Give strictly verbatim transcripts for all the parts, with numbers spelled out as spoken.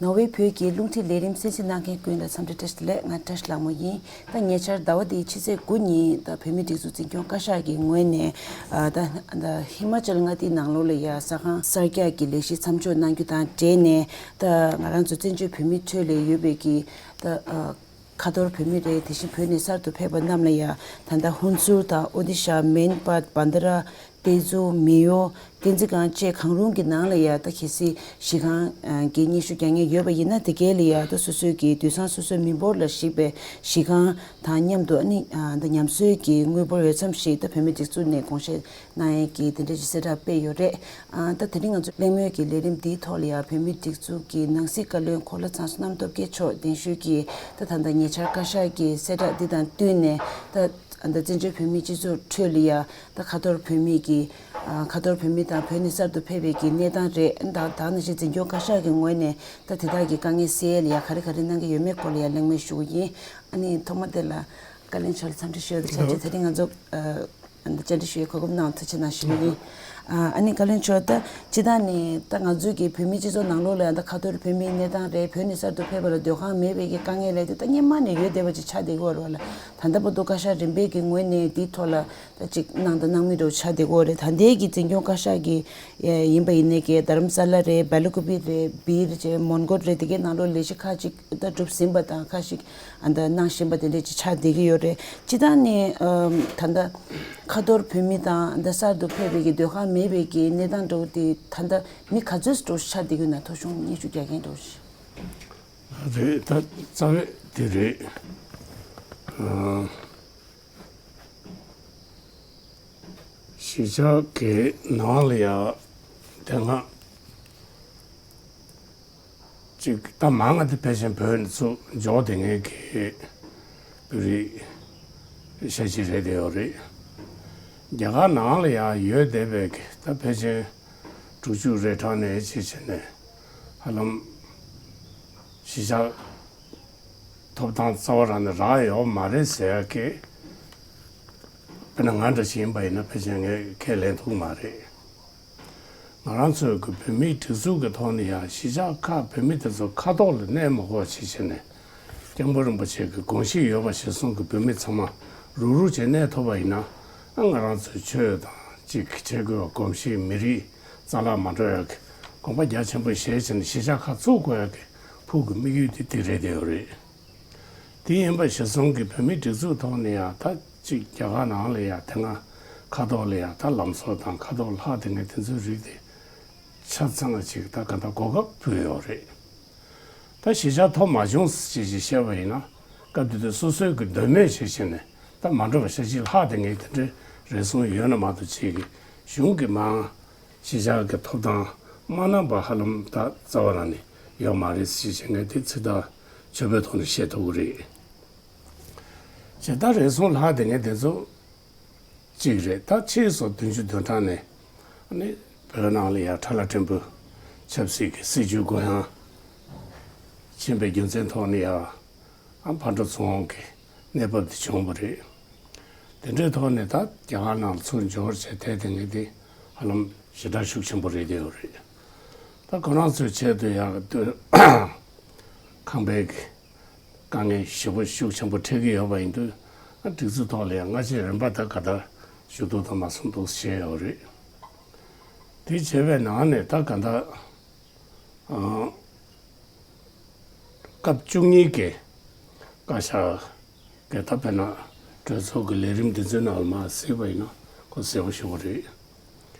ནོར་ཝེ་བོད་ཀྱི་རླུང་འཕྲིན་ལས་རིམ་གསན་གཟིགས་གནང་མཁན་ཀུན་ལ་འཚམས་འདྲི་བཀྲ་ཤིས་བདེ་ལེགས། ང་བཀྲ་ཤིས་ལྷ་མོ་ཡིན། ད་ཉེ་ཆར་ཟླ་བ་འདིའི་ཕྱི་ཚེས་དགུ་ཉིན་ད་བོད་མིའི་སྒྲིག་འཛུགས་འཛིན་སྐྱོང་བཀའ་ཤག་གི་ངོས་ནས་ཨ་ད་ད་ཧི་མ་ཅལ་མངའ་སྡེའི་ནང་ལོགས་ལ་ཡ་ཟ་ཁང་གསར་རྒྱག་གི་ལས་གཞི་མཚམས་འཇོག་གནང་རྒྱུ་དང་འབྲེལ་ནས། ད་ང་རང་ཚོ་བཙན་བྱོལ་བོད་མིའི་ཁྲོད་ལ་ཡོད་པའི་གི་ད་ཨ་ཁ་ཐོར་བོད་མི་རེད། དེ་བཞིན་བོད་ནས་གསར་དུ་ཕེབས་པ་རྣམས་ལ་ཡ་ད་ལྟ་ཧུན་སུར་དང་ཨོ་ཌི་ཤ། མན་པཱད། བྷན་དྷ་ར། ཏེ་ཛུ། མེ་ཡོ། བསྟན་འཛིན་སྒང་བཅས་གང་རུང་གི་ནང་ལ་ཡ་ད་གལ་སྲིད་གཞི་རྐང་གི་སྙན་ཞུ་རྒྱག་མཁན་ཡོད་པ་ཡིན་ན། དེ་གའི་ལ་ཡ་ད་སོ་སོའི་གི་དུད་ཚང་སོ་སོའི་མི་འབོར་ལ་གཞིགས་པའི་གཞི་རྐང་དང་མཉམ་དུ་ཨ་ནི་ད་ཉམས་གསོའི་གི་དངུལ་འབོར་འོས་འཚམ་ཞིག་ད་བོད་མིའི་སྒྲིག་འཛུགས་ནས་དགོངས་བཞེས་གནང་ཡས་ཀྱི་དེ་འདྲ་ཅིག་གསལ་བསྒྲགས་སྤེལ་ཡོད་རེད། ཨ་ད་དེ་རིང་ང་ཚོ་གླེང་མོལ་གྱི་ལས་རིམ་འདིའི་ཐོག་ལ་ཡང་བོད་མིའི་སྒྲིག་འཛུགས་ཀྱི་ནང་སྲིད་བཀའ་བློན་གོ་ལ་ཚང་བསོད་ནམས་སྟོབས་རྒྱལ་མཆོག་གདན་ཞུས་ཀྱིས་ད་ད་ལྟ་ཉེ་ཆར་བཀའ་ཤག་གི་གསལ་བསྒྲགས་འདི་དང་བསྟུན་ནས། ད་ད་བཙན་བྱོལ་བོད་མིའི་སྤྱི་ཚོགས་ཁྲོད་ལ་ཡང་ད་ཁ་ཐོར་བོད་མི་གི་ཨ་ཁ་ཐོར་བོད་མི་དང་བོད་ནས་གསར་དུ་ཕེབས་པའི་གི་གནས་སྟངས་རེད། ད་ད་ནང་བཞིན་འཛིན་སྐྱོང་བཀའ་ཤག་གི་ངོས་ནས་ད་དེ་དག་གི་དཀའ་ངལ་སེལ་ཡས་ལ་ཡང་ག་རེ་ག་རེ་གནང་གི་ཡོད་མེད་སྐོར་ལ་ཡང་གླེང་མོལ་ཞུ་གི་ཡིན། ཨ་ནི་ཐོག་མ་དེ་ལ་བཀའ་བློན་མཆོག་ལ་འཚམས་འདྲི་ཞུ་ཡ་དང་ཆབས་ཅིག་དེ་རིང་ང་ཚོ་ཨ། བཅར་འདྲི་ཞུ་ཡའི་གོ་སྐབས་གནང་བ་ཐུགས་རྗེ་ཆེ་གནང་ཞུ་གི་ཡིན། ཨ་ནི་བཀའ་བློན་མཆོག་ད་སྤྱིར་བཏང་ནས་ད་ང་ཚོའི་གི་བོད་མིའི་སྤྱི་ཚོགས་ནང་ལོགས་ལ་ཡང་ད་ཁ་ཐོར་བོད་མིའི་གནས་སྟངས་རེད། བོད་ནས་གསར་དུ་ཕེབས་པ་ལ་སྡོད་ཁང་མེད་པའི་གི་དཀའ་ངལ་ལས་དེ་ད་སྔོན་མ་ནས་ཡོད་བསྡད་པ་ཅིག་ཆགས་བསྡད་ཀྱི་ཡོད་རེད་བ་ལ། ད་ལྟ་བར་དུ་བཀའ་ཤག་རིམ་པས་ཀྱི་ངོས་ནས་དེའི་ཐོག་ལ་ད་ཅིག་གནང་དང་གནང་མུས་འདྲ་བོ་ཆགས་བསྡད་ཀྱི་ཡོད་རེད། ད་ལྟའི་གི་འཛིན་སྐྱོང་བཀའ་ཤག་གི་ཡིན་པ་ཡིན་ནའི་གི་རྡ་རམ་ས་ལ་རེད། སྦེལ་ཀོབ་རེད། སྦིར་རེད། མོན་གྷོ་རེད། དེ་གའི་ནང་ལོགས་ལས་གཞི་ཁག་ཅིག་ད་གྲུབ་ཟིན་པ་དང་ཁག་ཅིག་ཨ་ད་གནང་བཞིན་པ་དེ་འདྲས་ཅིག་ཆགས་བསྡད་ཀྱི་ཡོད་རེད། སྤྱིར་བཏང་ནས་ཨམ་ད་ལྟ་ཁ་ཐོར་བོད་མི་དང་ད་གསར་དུ་ཕེབས་པའི་གི་སྡོད་ཁང་མེད་པའི་གི་གནས་སྟངས་འདྲ་བོ་དེ་ད་ལྟ་མི་ག་ཚོད་འདྲ་བོ་ཆགས་བསྡད་ཀྱི་ཡོད་ན། ཐོ་གཞུང་སྙན་ཞུ་རྒྱག་མཁན་འདྲ་བོ་ཞིག་རེད། ད་རྩ་བའི་དེ་རེད། ཨ་གཞིས་ཆགས་ཀྱི་ནང་ལ་ཡ་དེ་སྔ་ཅིག་ད་མང་ང་དེ་ཕལ་ཆེར་བོད་ནས་ཚུར་འབྱོར་བསྡད་མཁན་གྱི་བོད་རིགས་ཤ་ཅིག་རེད་བསྡད་ཡོད་རེད། རྒྱ་གར་ནང་ལ་ཡང་ཡོད་བསྡད་པའི་གི་ད་ཕལ་ཆེར་དྲུག་ཅུ་རེ་གྲངས་ནས་ཅིག་བྱས་ནས་ཧ་ལམ་གཞིས་ཆགས་ཐོབ་ཐང་རྩ་བ་རང་ནས་རག་ཡོད་མ་རེད་ཟེར་ཡ་གི། དཔེར་ན་ང་འདྲ་ཞིག་ཡིན་པ་ཡིན་ན་ཕལ་ཆེར་ངས་ཁས་ལེན་ཐུབ་མ་རེད། ང་རང་ཚོའི་གི་བོད་མིའི་སྒྲིག་འཛུགས་ཀྱི་ཐོག་ནས་ཡང་གཞིས་ཆགས་ཁག་བོད་མི་དེ་ཚོ་ཁ་ཐོག་ལ་གནས་མ་དགོས་པ་ཅིག་བྱས་ནས། སྐྱབས་མགོན་རིན་པོ་ཆེ་གི་དགོངས་གཞི་ཡོད་པ་གཞིར་བཟུང་གི་བོད་མི་ཚང་མ་རུག་རུག་བྱས་གནས་ཐུབ་པ་ཡིན་ན། ཨ་ང་རང་ཚོའི་ཆོས་དང་ཅིག་བྱེད་དགོས་པ། གོམས་གཤིས་མི་རིགས་རྩ་བརླག་མ་འགྲོ་ཡག་གི་དགོངས་པ་རྒྱ་ཆེན་པོ་བཞེས་བྱས་ནས་གཞིས་ཆགས་ཁག་བཙུགས་དགོས་ཡག་གི་ཕུགས་ཀྱི་དམིགས་ཡུལ་དེ་དེ་རེད་བསྡད་ཡོད་རེད། དེ་ཡིན་པ་གཞིར་བཟུང་གི་བོད་མིའི་སྒྲིག་འཛུགས་ཐོག་ནས་ཡང་ད་ཅིག་རྒྱ་གར་ནང་ལ་ཡང་དེ་སྔ་ཁ་ཐོག་ལ་ཡང་ད་ལམ་བཟོ་དང་ཁ་ཐོག་ལྷག་དེ་ངས་དེ་ཚོའི་རིགས་དེ་ཆ་ཚང་ཅིག་ད་ག་ད་གོ་སྐབས་ཕུལ་ཡོད་རེད། ད་གཞིས་ཆགས་ཐོབ་མ་བྱུང་ཅེས་ཅིག་བཤད་པ་ཡིན་ན། སྐབས་དེ་དུས་སོ་སོའི་གི་འདོད་མོས་བྱེད་བཞིན་ནས་ད་མ་འགྲོ་བ་ཤ་ཅིག་ལྷག་དེ་ངས་དེ་འདྲའི་རེ་ཟུང་ཡོད་ན་མ་གཏོགས་ཅིག་གི་གཞུང་གི་མང་། གཞིས་ཆགས་ཀྱི་ཐོབ་ཐང་མ་གནང་པ་ཧ་ལམ་ད་རྩ་བ་རང་ནས་ཡོད་མ་རེད་ཟེར་བྱས་ངས་དེ་ཚིག་ཐག་ཆོད་པོའི་ཐོག་ནས་བཤད་ཐུབ་ཀྱི་རེད། བྱས་ད་རེ་ཟུང་ལྷག་དེ་ངས་དེ་ཚོ་གཅིག་རེད། ད་ཕྱིས་སུ་བདུན་ཅུ་དོན་གྲངས་ནས་ཨ་ནི་བོད་ནང་ལ་ཡང་ཁྲ་ལ་ཕྲན་བུ་ཆབ་སྲིད་ཀྱི་སྲིད་བྱུས་དགོས་ཡང་ཕྱིན་པའི་རྒྱུ་མཚན་ཐོག་ནས་ཡང་ཨ་ཕར་འགྲོ་ཚུར་འོང་གི་གནས་བབ་དེ་བྱུང་བ་རེད། དེ་འདྲའི་ཐོག་ནས་ད་རྒྱ་གར་ནང་ལ་ཚུར་འབྱོར་བྱས་བསྡད་དེ་ངས་དེ་ཧ་ལམ་ཞེ་དྲག་ཤུགས་ཆེན་པོ་རེད་བསྡད་ཡོད་རེད། ད་ཁོ་རང་ཚོའི་ཆེད་དུ་ཡང་ཁང་པའི་གི་དཀའ་ངལ་ཞེ་པོ་ཤུགས་ཆེན་པོ་འཕྲད་ཀྱི་ཡོད་པ་ཡིན་དུས་ཨ་སྒྲིག་འཛུགས་ཐོག་ལ་ཡང་སྔ་རྗེས་རིམ་པ་ད་ག་ད་ཞུ་གཏུག་དང་མ་སོང་འདུག་བྱས་ཡོད་རེད། དེ་བྱས་པའི་ནང་ནས་ད་ག་ད། ཨ། སྐབས་བཅུ་གཉིས་ཀྱི་བཀའ་ཤག་གི་ད་དཔེར་ན་གྲོས་ཚོགས་ཀྱི་ལས་རིམ་འདི་ཚོའི་ནང་ལ་མར་གཟིགས་པ་ཡིན་ན་ཁོ་གསལ་པོ་ཞེ་པོ་རེད།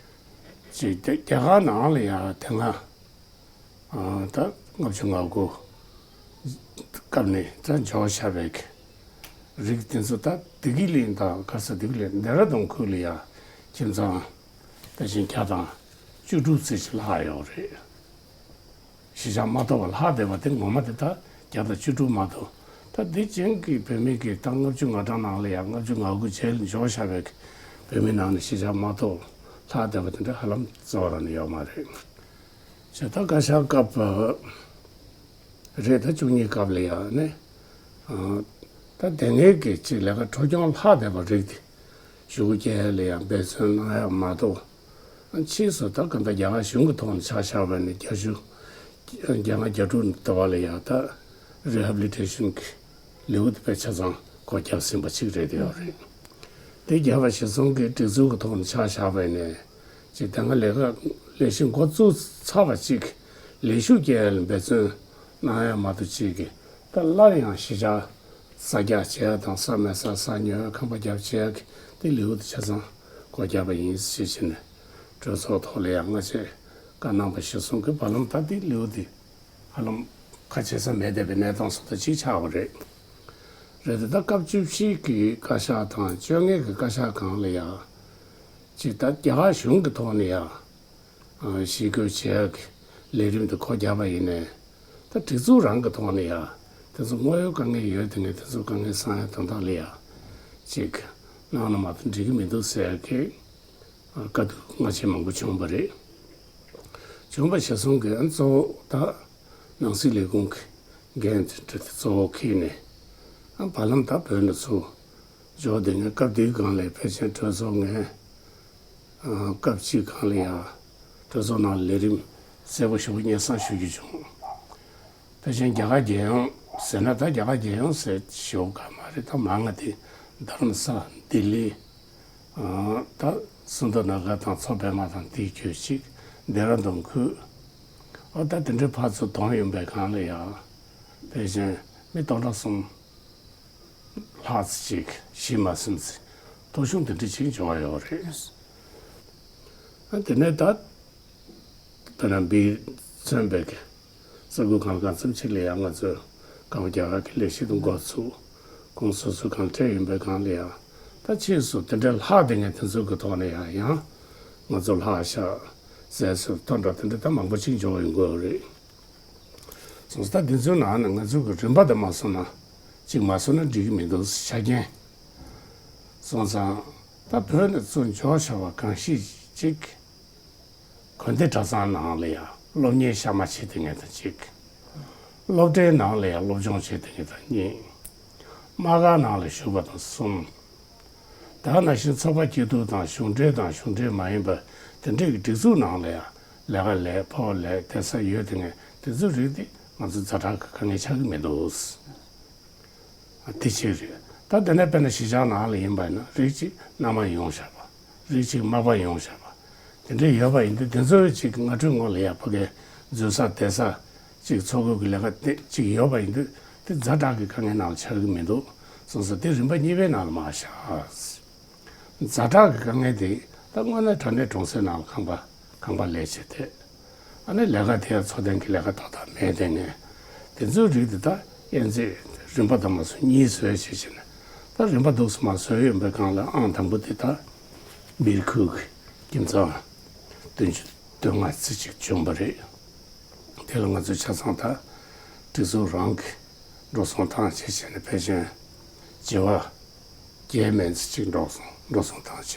ཅིག་དེ་རྒྱ་གར་ནང་ལ་ཡང་དེ་སྔ་ཨ་ད་ལྔ་བཅུ་ང་དགུ་སྐབས་ནས་ད་འབྱོར་བཞག་པའི་རིགས་དེ་ཚོ་ད་ལྡི་ལི་དང་ག་ས་ལྡི་ལི་ལྡེ་ར་ལྡུན་ཁུལ་ལ་ཡང་ཁྱིམ་ཚང་། དེ་བཞིན་བརྒྱ་དང་བཅུ་དྲུག་ཙམ་ཞིག་ལྷག་ཡོད་རེད། གཞིས་ཆགས་མ་གཏོགས་པ་ལྷག་བསྡད་པ་དེ་ངོ་མ་དེ་ད་བརྒྱ་དང་བཅུ་དྲུག་མ་གཏོགས། ད་འདི་ཅན་གྱི་བོད་མི་གི་ད་ལྔ་བཅུ་ང་གྲངས་ནང་ལ་ཡང་ལྔ་བཅུ་ང་དགུ་རྗེས་ལ་འབྱོར་བཞག་པའི་བོད་མི་ནང་ནས་གཞིས་ཆགས་མ་གཏོགས་ལྷག་བསྡད་པ་དེ་འདྲ་ཧ་ལམ་རྩ་བ་རང་ནས་ཡོད་མ་རེད། བྱས་ད་བཀའ་ཤག་སྐབས་རེད། ད་བཅུ་གཉིས་སྐབས་ལ་ཡང་ནས་ད་དེ་སྔའི་གི་ཅིག་ལས་ཀ་འཕྲོ་སྐྱོང་ལྷག་བསྡད་པ་རིགས་དེ་གཞུག་གུ་སྐྱེལ་ཡ་ལ་ཡང་འབད་བརྩོན་གནང་ཡ་མ་གཏོགས། ཕྱིས་སུ་ད་ག་འདྲ་རྒྱ་གར་གཞུང་གི་ཐོག་ནས་ཆ་བཞག་པ་ནས་བརྒྱད་ཅུ་ བརྒྱ་ལྔ་བརྒྱ་དྲུག་ནས་ད་བར་ལ་ཡང་ད་རི་ཧེ་བྷི་ལི་ཊེ་ཤན་གྱི་ལེའུ་དེ་དཔེ་ཆ་ཚང་སྒོ་བརྒྱབ་ཟིན་པ་ཅིག་རེད་ཡོད་རེད། དེ་བརྒྱབ་པ་གཞིར་བཟུང་གི་སྒྲིག་འཛུགས་ཀྱི་ཐོག་ནས་ཆ་བཞག་པ་ཡིན་ནའི་ཅིག་ད་སྔ་ལས་ཀ་ལས་གཞི་འགོ་བཙུགས་ཚར་བ་ཅིག་ལས་ཞུགས་སྐྱེལ་ཡ་ལ་འབད་བརྩོན་གནང་ཡ་མ་གཏོགས་ཅིག་གི་ད་སླར་ཡང་གཞིས་ཆགས་གསར་རྒྱག་བྱེད་ཡ་དང་ས་མེད་ས་ས་ཉོ་ཡ་ཁང་པ་རྒྱབ་བྱེད་ཡ་གི་དེ་ལེའུ་དེ་ཆ་ཚང་སྒོ་བརྒྱབ་པ་ཡིན་ཞེས་བྱས་ནས་གྲོས་ཚོགས་ཐོག་ལ་ཡང་སྔ་རྗེས་བཀའ་གནང་པ་གཞིར་བཟུང་གི་བར་ལམ་ད་དེ་ལེའུ་དེ་ཧ་ལམ་ཁ་ཕྱེ་ས་མེད་བསྡད་པའི་གནས་སྟངས་སུ་ད་ཅིག་ཆགས་པ་རེད། རེད་དེ་ད་སྐབས་བཅུ་བཞི་གི་བཀའ་ཤག་དང་བཅོ་ལྔ་གི་བཀའ་ཤག་སྒང་ལ་ཡང་ཅིག་ད་རྒྱ་གར་གཞུང་གི་ཐོག་ནས་ཡང་ཞི་རྒོལ་བྱེད་ཡག་གི་ལས་རིམ་དེ་སྒོ་བརྒྱབ་པ་ཡིན་ནའི་ད་སྒྲིག་འཛུགས་རང་གི་ཐོག་ནས་ཡང་དེ་ཚོ་དངོས་ཡོད་དཀའ་ངལ་ཡོད་དེ་ངས་དེ་ཚོ་དཀའ་ངལ་སེལ་ཡག་དོན་དག་ལ་ཡང་ཅིག་གནང་ན་མ་གཏོགས་འགྲིག་གི་མི་འདུག་ཟེར་ཡག་གི་བཀའ་བསྡུར་སྔ་ཕྱི་མང་པོ་བྱུང་བ་རེད། བྱུང་བ་གཞིར་བཟུང་གི་ཨ་གཙོ་བོ་ད་ནང་སྲིད་ལས་ཁུངས་ཀྱི་འགན་དེ་འདྲ་དེ་གཙོ་བོ་འཁྱེར་ནས་ཨ་བར་ལམ་ད་བོད་ནས་ཚུར་འབྱོར་བསྡད་མཁན་སྐབས་དེའི་སྒང་ལ་ཕལ་ཆེར་གྲོས་ཚོགས་ངས་ཨ་སྐབས་གཅིག་སྒང་ལ་ཡང་གྲོས་ཚོགས་ནང་ལས་རིམ་གསལ་པོ་ཞེ་པོ་སྙན་སེང་ཞུ་རྒྱུ་བྱུང་། ཕལ་ཆེར་རྒྱ་གར་རྒྱལ་ཡོངས་ཟེར་ན་ད་རྒྱ་གར་རྒྱལ་ཡོངས་ཟེར་ཞུ་ག་མ་རེད། ད་མང་ང་དེ་རྡ་རམ་ས་ལ་ལྡི་ལི་ཨ་ད་སུ་འདྲ་ན་ག་དང་མཚོ་པདྨ་དང་དེའི་རྒྱུད་ཅིག་ལྡེ་ར་ལྡུན་ཁུལ་ཨ་ད་དེ་འདྲའི་ཕར་ཚུར་གཏོང་ཡོང་པའི་སྒང་ལ་ཡང་ཕལ་ཆེར་མི་སྟོང་ཕྲག་གསུམ་ལྷག་ཙམ་ཅིག་བཞི་མ་ཟིན་ཙམ་ཐོ་གཞུང་དེ་འདྲ་ཅིག་འབྱོར་བ་ཡོད་རེད། ཨ་དེ་ནས་ད་དཔེར་ན་འབིས་མཚོན་པའི་གི་ས་ཁུལ་གང་གང་འཚམ་ཅིག་ལ་ཡང་ང་ཚོས་གང་རྒྱ་གར་གྱི་ལས་གཞི་དེ་འགོ་ཚུགས་ཁོང་སོ་སོ་གང་སྤྲད་ཡིན་པའི་སྒང་ལ་ཡང་ད་ཕྱིས་སུ་དེ་འདྲའི་ལྷག་བསྡད་མཁན་དེ་ཚོ་གི་ཐོག་ནས་ཡང་ཡང་ང་ཚོ་ལྷག་བཞག་ཟས་སུ་མཐོ་འདྲ་དེ་འདྲ་ད་མང་པོ་ཅིག་འབྱོར་ཡོང་གི་ཡོད་རེད། སོང་ཙང་ད་འདི་ཚོའི་ནང་ནས་ང་ཚོ་གི་རིམ་པ་དེ་མ་སོང་ན་གཅིག་མ་སོང་ན་འགྲིག་གི་མི་འདུག་ཆ་རྐྱེན། སོང་ཙང་ད་བོད་ནས་ཚུར་འབྱོར་བཞག་པ་གང་ཞིག་ཅིག་དགོན་སྡེ་གྲྭ་ཚང་ནང་ལ་ཡང་སློབ་གཉེར་གཤའ་མ་བྱེད་དེ་ངེས་དང་གཅིག་སློབ་གྲྭའི་ནང་ལ་ཡང་སློབ་སྦྱོང་བྱེད་དེ་ངེས་དང་གཉིས། དམག་སྒར་ནང་ལ་བཞུགས་པ་དང་གསུམ། ད་ག་ནང་བཞིན་ཚོགས་པ་སྐྱིད་སྡུག་དང་གཞུང་འབྲེལ་དང་གཞུང་འབྲེལ་མ་ཡིན་པ་དེ་འདྲའི་གི་སྒྲིག་འཛུགས་ནང་ལ་ཡང་ལས་ཀ་ལས་ཕོགས་ལས་བསྡད་ས་ཡོད་དེ་ངས་དེ་ཚོའི་རིགས་དེ་ང་ཚོ་ཛ་དྲག་གི་དཀའ་ངལ་ཆགས་ཀྱི་མི་འདུག་དེ་གཅིག་རེད། ད་དེ་ནས་དཔེར་ན་གཞིས་ཆགས་ནང་ལ་ཡིན་པ་ཡིན་ན་རིགས་གཅིག་གནའ་མ་ཡོང་བཞག་པ། རིགས་གཅིག་མག་པ་ཡོང་བཞག་པ། དེ་འདྲ་ཡོད་པ་ཡིན་དུས་དེ་ཚོའི་གཅིག་སྔ་འགྲོའི་ངོ་ལ་ཡ་ཕ་གའི་འཛུལ་ས་བསྡད་ས་གཅིག་འཚོ་གོས་ཀྱི་ལས་ཀ་དེ་གཅིག་ཡོད་པ་ཡིན་དུས་དེ་ཛ་དྲག་གི་དཀའ་ངལ་ནང་ལ་ཆགས་ཀྱི་མི་འདུག་སོང་ཙང་དེ་རིམ་པ་གཉིས་པའི་ནང་ལ་མར་བཞག་ཛ་དྲག་གི་དཀའ་ངལ་དེ་ད་དངོས་གནས་དྲང་གནས་གྲོང་གསེབ་ནང་ལ་ཁང་པ་ཁང་པ་ལས་བྱེད་དེ། ཨ་ནི་ལས་ཀ་དེ་ཡང་འཚོ་རྟེན་གྱི་ལས་ཀ་ཏག་ཏག་མེད་དེ་ངས་དེ་ཚོའི་རིགས་དེ་ད་ཡན་ཆད་རིམ་པ་དང་མ་སོང་གཉིས་བཟོས་བྱས་བྱས་ནས་ད་རིམ་པ་འདུག་སེ་མར་བཟོས་ཡོང་པའི་སྒང་ལ་ཨང་དང་པོ་དེ་ད་སྦིར་ཁུལ་གྱི་ཁྱིམ་ཚང་བདུན་ཅུ་དོན་ལྔ་ཙམ་ཅིག་བྱུང་བ་རེད། དེ་ལ་ང་ཚོས་ཆ་ཚང་ད་སྒྲིག་འཛུགས་རང་གི་འགྲོ་སོང་བཏང་བྱས་བྱས་ནས་ཕལ་ཆེར་བྱེ་བ་བརྒྱད་མན་ཙམ་ཅིག་འགྲོ་སོང་འགྲོ་སོང་བཏང་བྱས་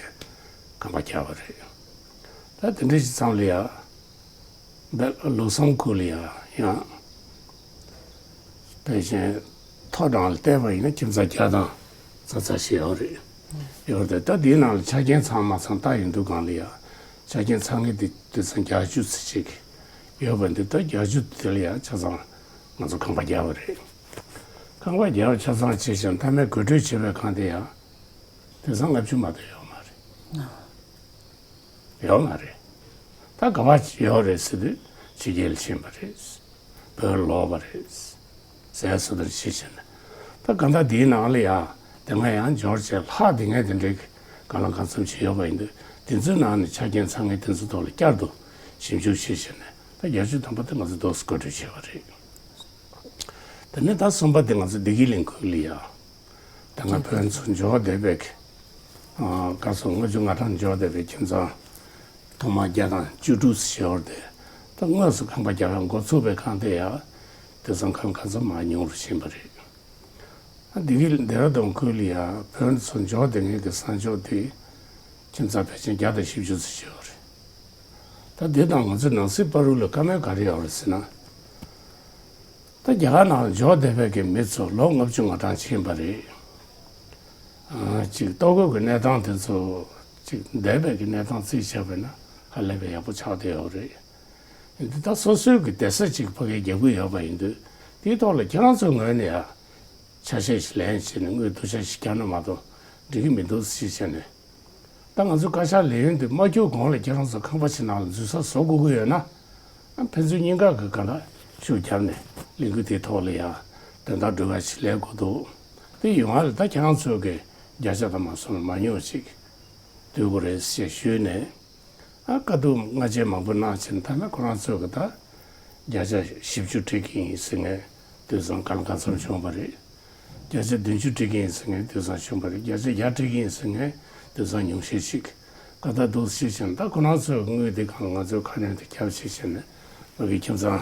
ཁང་པ་རྒྱག་པ་རེད། ད་དེ་འདྲ་ཞིག་ཙམ་ལ་ཡ། འདི་ལུགས་བསམ་ཁུལ་ལ་ཡ་ཡང་། དེ་བཞིན་མཐོ་གྲང་ལ་བལྟས་པ་ཡིན་ན་ཁྱིམ་ཚང་བརྒྱ་དང་ཙག་ཙག་ཞིག་ཡོད་རེད། ཡོད་རེད། ད་འདིའི་ནང་ལ་ཆ་རྐྱེན་ཚང་མ་ཚང་ལྟ་ཡོང་དུས་སྒང་ལ་ཡ། ཆ་རྐྱེན་ཚང་གི་དེ་དེ་ཚང་བརྒྱད་ཅུ་ཙམ་ཅིག་ཡོད་པ་འདི་ད་བརྒྱད་ཅུ་དེ་ལ་ཡ་ཆ་ཚང་ང་ཚོ་ཁང་པ་རྒྱག་པ་རེད། ཁང་པ་རྒྱག་པ་ཆ་ཚང་བྱས་ཤིང་མཐའ་མའི་གོ་སྒྲིག་བྱེད་པའི་ཁང་དེ་ཡ། དེ་ཚང་ལྔ་བཅུ་མ་གཏོགས་ཡོད་མ་རེད། ཡོད་མ་རེད། ད་ག་པར་ཡོད་རེད་ཟེར་དུས་ཕྱི་རྒྱལ་ཕྱིན་པ་རེད། བོད་ལོག་པ་རེད། ཟས་སུ་དང་ཕྱི་ཕྱིན། ད་གང་ལྟར་འདིའི་ནང་ལ་ཡ་དེ་སྔ་ཡང་འབྱོར་བྱས་ལྷག་དེ་སྔའི་དེ་འདྲའི་གང་ལ་གང་འཚམ་ཞིག་ཡོད་པ་ཡིན་དུས་དེ་ཚོའི་ནང་ནས་ཆ་རྐྱེན་ཚང་མའི་དེ་ཚོ་ཐོག་ལ་བསྐྱར་དུ་ཞིབ་འཇུག་བྱས་བྱས་ནས་ད་བརྒྱད་ཅུ་ཐམ་པ་དེ་ང་ཚོ་འདུག་སེ་བཀོད་སྒྲིག་བྱས་པ་རེད། དེ་ནས་ད་གསུམ་པ་དེ་ང་ཚོ་བདེ་སྐྱིད་གླིང་ཁུལ་ལ་ཡ། ད་ང་བོད་ཚུར་འབྱོར་བསྡད་པའི་གི། ཨ་སྐབས་སུ་ལྔ་བཅུ་ང་གྲངས་འབྱོར་བསྡད་པའི་ཁྱིམ་ཚང་ཐོག་མར་བརྒྱ་དང་བཅུ་དྲུག་ཙམ་ཡོད་རེད་དེ། ད་དངོས་སུ་ཁང་པ་རྒྱག་ཡག་འགོ་ཚུགས་པའི་སྒང་དེ་ཡ། དེ་ཚང་ཁང་ཁ་ཚང་མར་ཉུང་རུ་ཕྱིན་པ་རེད། ཨ་འདི་གི་ལྡེ་ར་ལྡུན་ཁུལ་ལ་ཡ་བོད་ཚུར་འབྱོར་བསྡད་མཁན་གྱི་གསར་འབྱོར་དེ་ཁྱིམ་ཚང་ཕལ་ཆེར་བརྒྱ་དང་བཞི་བཅུ་ཙམ་ཡོད་རེད། ད་འདི་དང་ང་ཚོའི་ནང་སྲིད་བར་དུ་ལ་བཀའ་མོལ་ག་རེ་ཡོད་རེད་ཟེར་ན། ད་རྒྱ་གར་ནང་འབྱོར་བསྡད་པའི་གི་མི་ཚོ་ལོ་ལྔ་བཅུ་ང་གྲངས་ཕྱིན་པ་རེད། ཨ་ཅིག་ལྟོ་གོས་ཀྱི་གནས་སྟངས་དེ་ཚོ་ཅིག་འདས་པའི་གི་གནས་སྟངས་རྩིས་བྱས་པ་ན་ཧ་ལས་པའི་ཡག་པོ་ཆགས་བསྡད་ཡོད་རེད། འདི་ད་སོ་སོའི་གི་བསྡད་ས་ཅིག་ཕ་གིར་རྒྱག་གི་ཡོད་པ་ཡིན་དུས། དེའི་ཐོག་ལ་ཁྱེད་རང་ཚོའི་ངོས་ནས་ཡང་ཆ་ཤས་ཤིག་ལེན་བྱས་ནས་དངུལ་བསྡུ་ཆ་ཞིག་བརྒྱབ་ན་མ་གཏོགས་འགྲིག་གི་མི་འདུག་ཟེར་བྱས་ནས། ད་ང་ཚོ་བཀའ་ཤག་ལས་ཡུན་དེ་མ་འཁྱོལ་གོང་ལ་ཁྱེད་རང་ཚོ་ཁང་པ་ཞིག་ནང་ལ་འཛུལ་ས་བཟོ་དགོས་ཀྱི་ཡོད་ན། ཨ། ཕན་ཚུན་གཉིས་ཀ་གི་གང་ལ་ཤུགས་བརྒྱབ་ནས་ལས་འགུལ་དེའི་ཐོག་ལ་ཡང་དོན་དག་སྒྲུབ་ཡ་ཞིག་ལས་དགོས་འདུག་དེ་ཡོང་བ་ལ་ད་ཁྱེད་རང་ཚོ་གི་བརྒྱ་ཆ་དང་མ་སོང་ན་མ་ཉུང་ཞིག་བསྡུ་དགོས་རེད་ཞེས་ཞུས་ནས། ཨ། བཀའ་བསྡུར་སྔ་རྗེས་མང་པོ་གནང་བྱས་ནས། ཐ་ན་ཁོ་རང་ཚོས་གི་ད་བརྒྱ་ཆ་བཞི་བཅུ་སྤྲད་ཀྱི་ཡིན་ཟེར་མཁན་དུས་ཚང་གང་ལ་གང་འཚམ་བྱུང་བ་རེད། བརྒྱ་ཆ་བདུན་ཅུ་སྤྲད་ཀྱི་ཡིན་ཟེར་མཁན་དུས་ཚང་བྱུང་བ་རེད། བརྒྱ་ཆ་བརྒྱ་སྤྲད་ཀྱི་ཡིན་ཟེར་མཁན་དུས་ཚང་ཉུང་ཤས་ཤིག་ག་ད་འདུག་ཞེས་བྱས་ནས། ད་ཁོ་རང་ཚོས་དངུལ་དེ་གང་ང་ཚོའི་ཁ་སྣོན་དེ་བརྒྱབ་ཞེས་བྱས་ནས། ང་གི་ཁྱིམ་ཚང་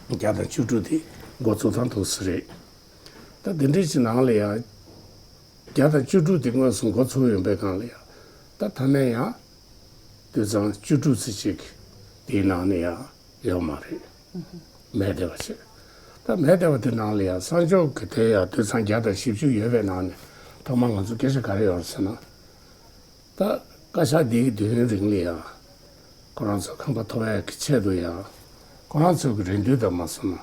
བརྒྱ་དང་བཅུ་དྲུག་དེ་འགོ་བཙུགས་སྟངས་འདུག་ས་རེད། ད་དེ་འདྲའི་ཅིག་ནང་ལ་ཡང་བརྒྱ་དང་བཅུ་དྲུག་དེ་དངོས་སུ་འགོ་ཚུགས་ཡོང་པའི་སྒང་ལ་ཡང་། ད་ད་ནས་ཡང་དུད་ཚང་བཅུ་དྲུག་ཙམ་ཅིག་དེའི་ནང་ནས་ཡང་ཡོད་མ་རེད། མེད་བསྡད་པ་བྱས། ད་མེད་བསྡད་པ་དེ་ནང་ལ་ཡང་གསར་འཇོག་གི་དེ་ཡང་དུད་ཚང་བརྒྱ་དང་བཞི་བཅུ་ཡོད་པའི་ནང་ནས་ཐོག་མར་ང་ཚོ་སྐད་ཆ་ག་རེ་ཡོད་རེད་ཟེར་ན། ད་བཀའ་ཤག་འདིའི་དུས་ཡུན་རིང་ལ་ཡང་ཁོ་རང་ཚོ་ཁང་པ་ཐོབ་ཡག་གི་ཆེད་དུ་ཡང་ཁོ་རང་ཚོ་གི་རེ་འདུན་དང་མ་སོང་ན།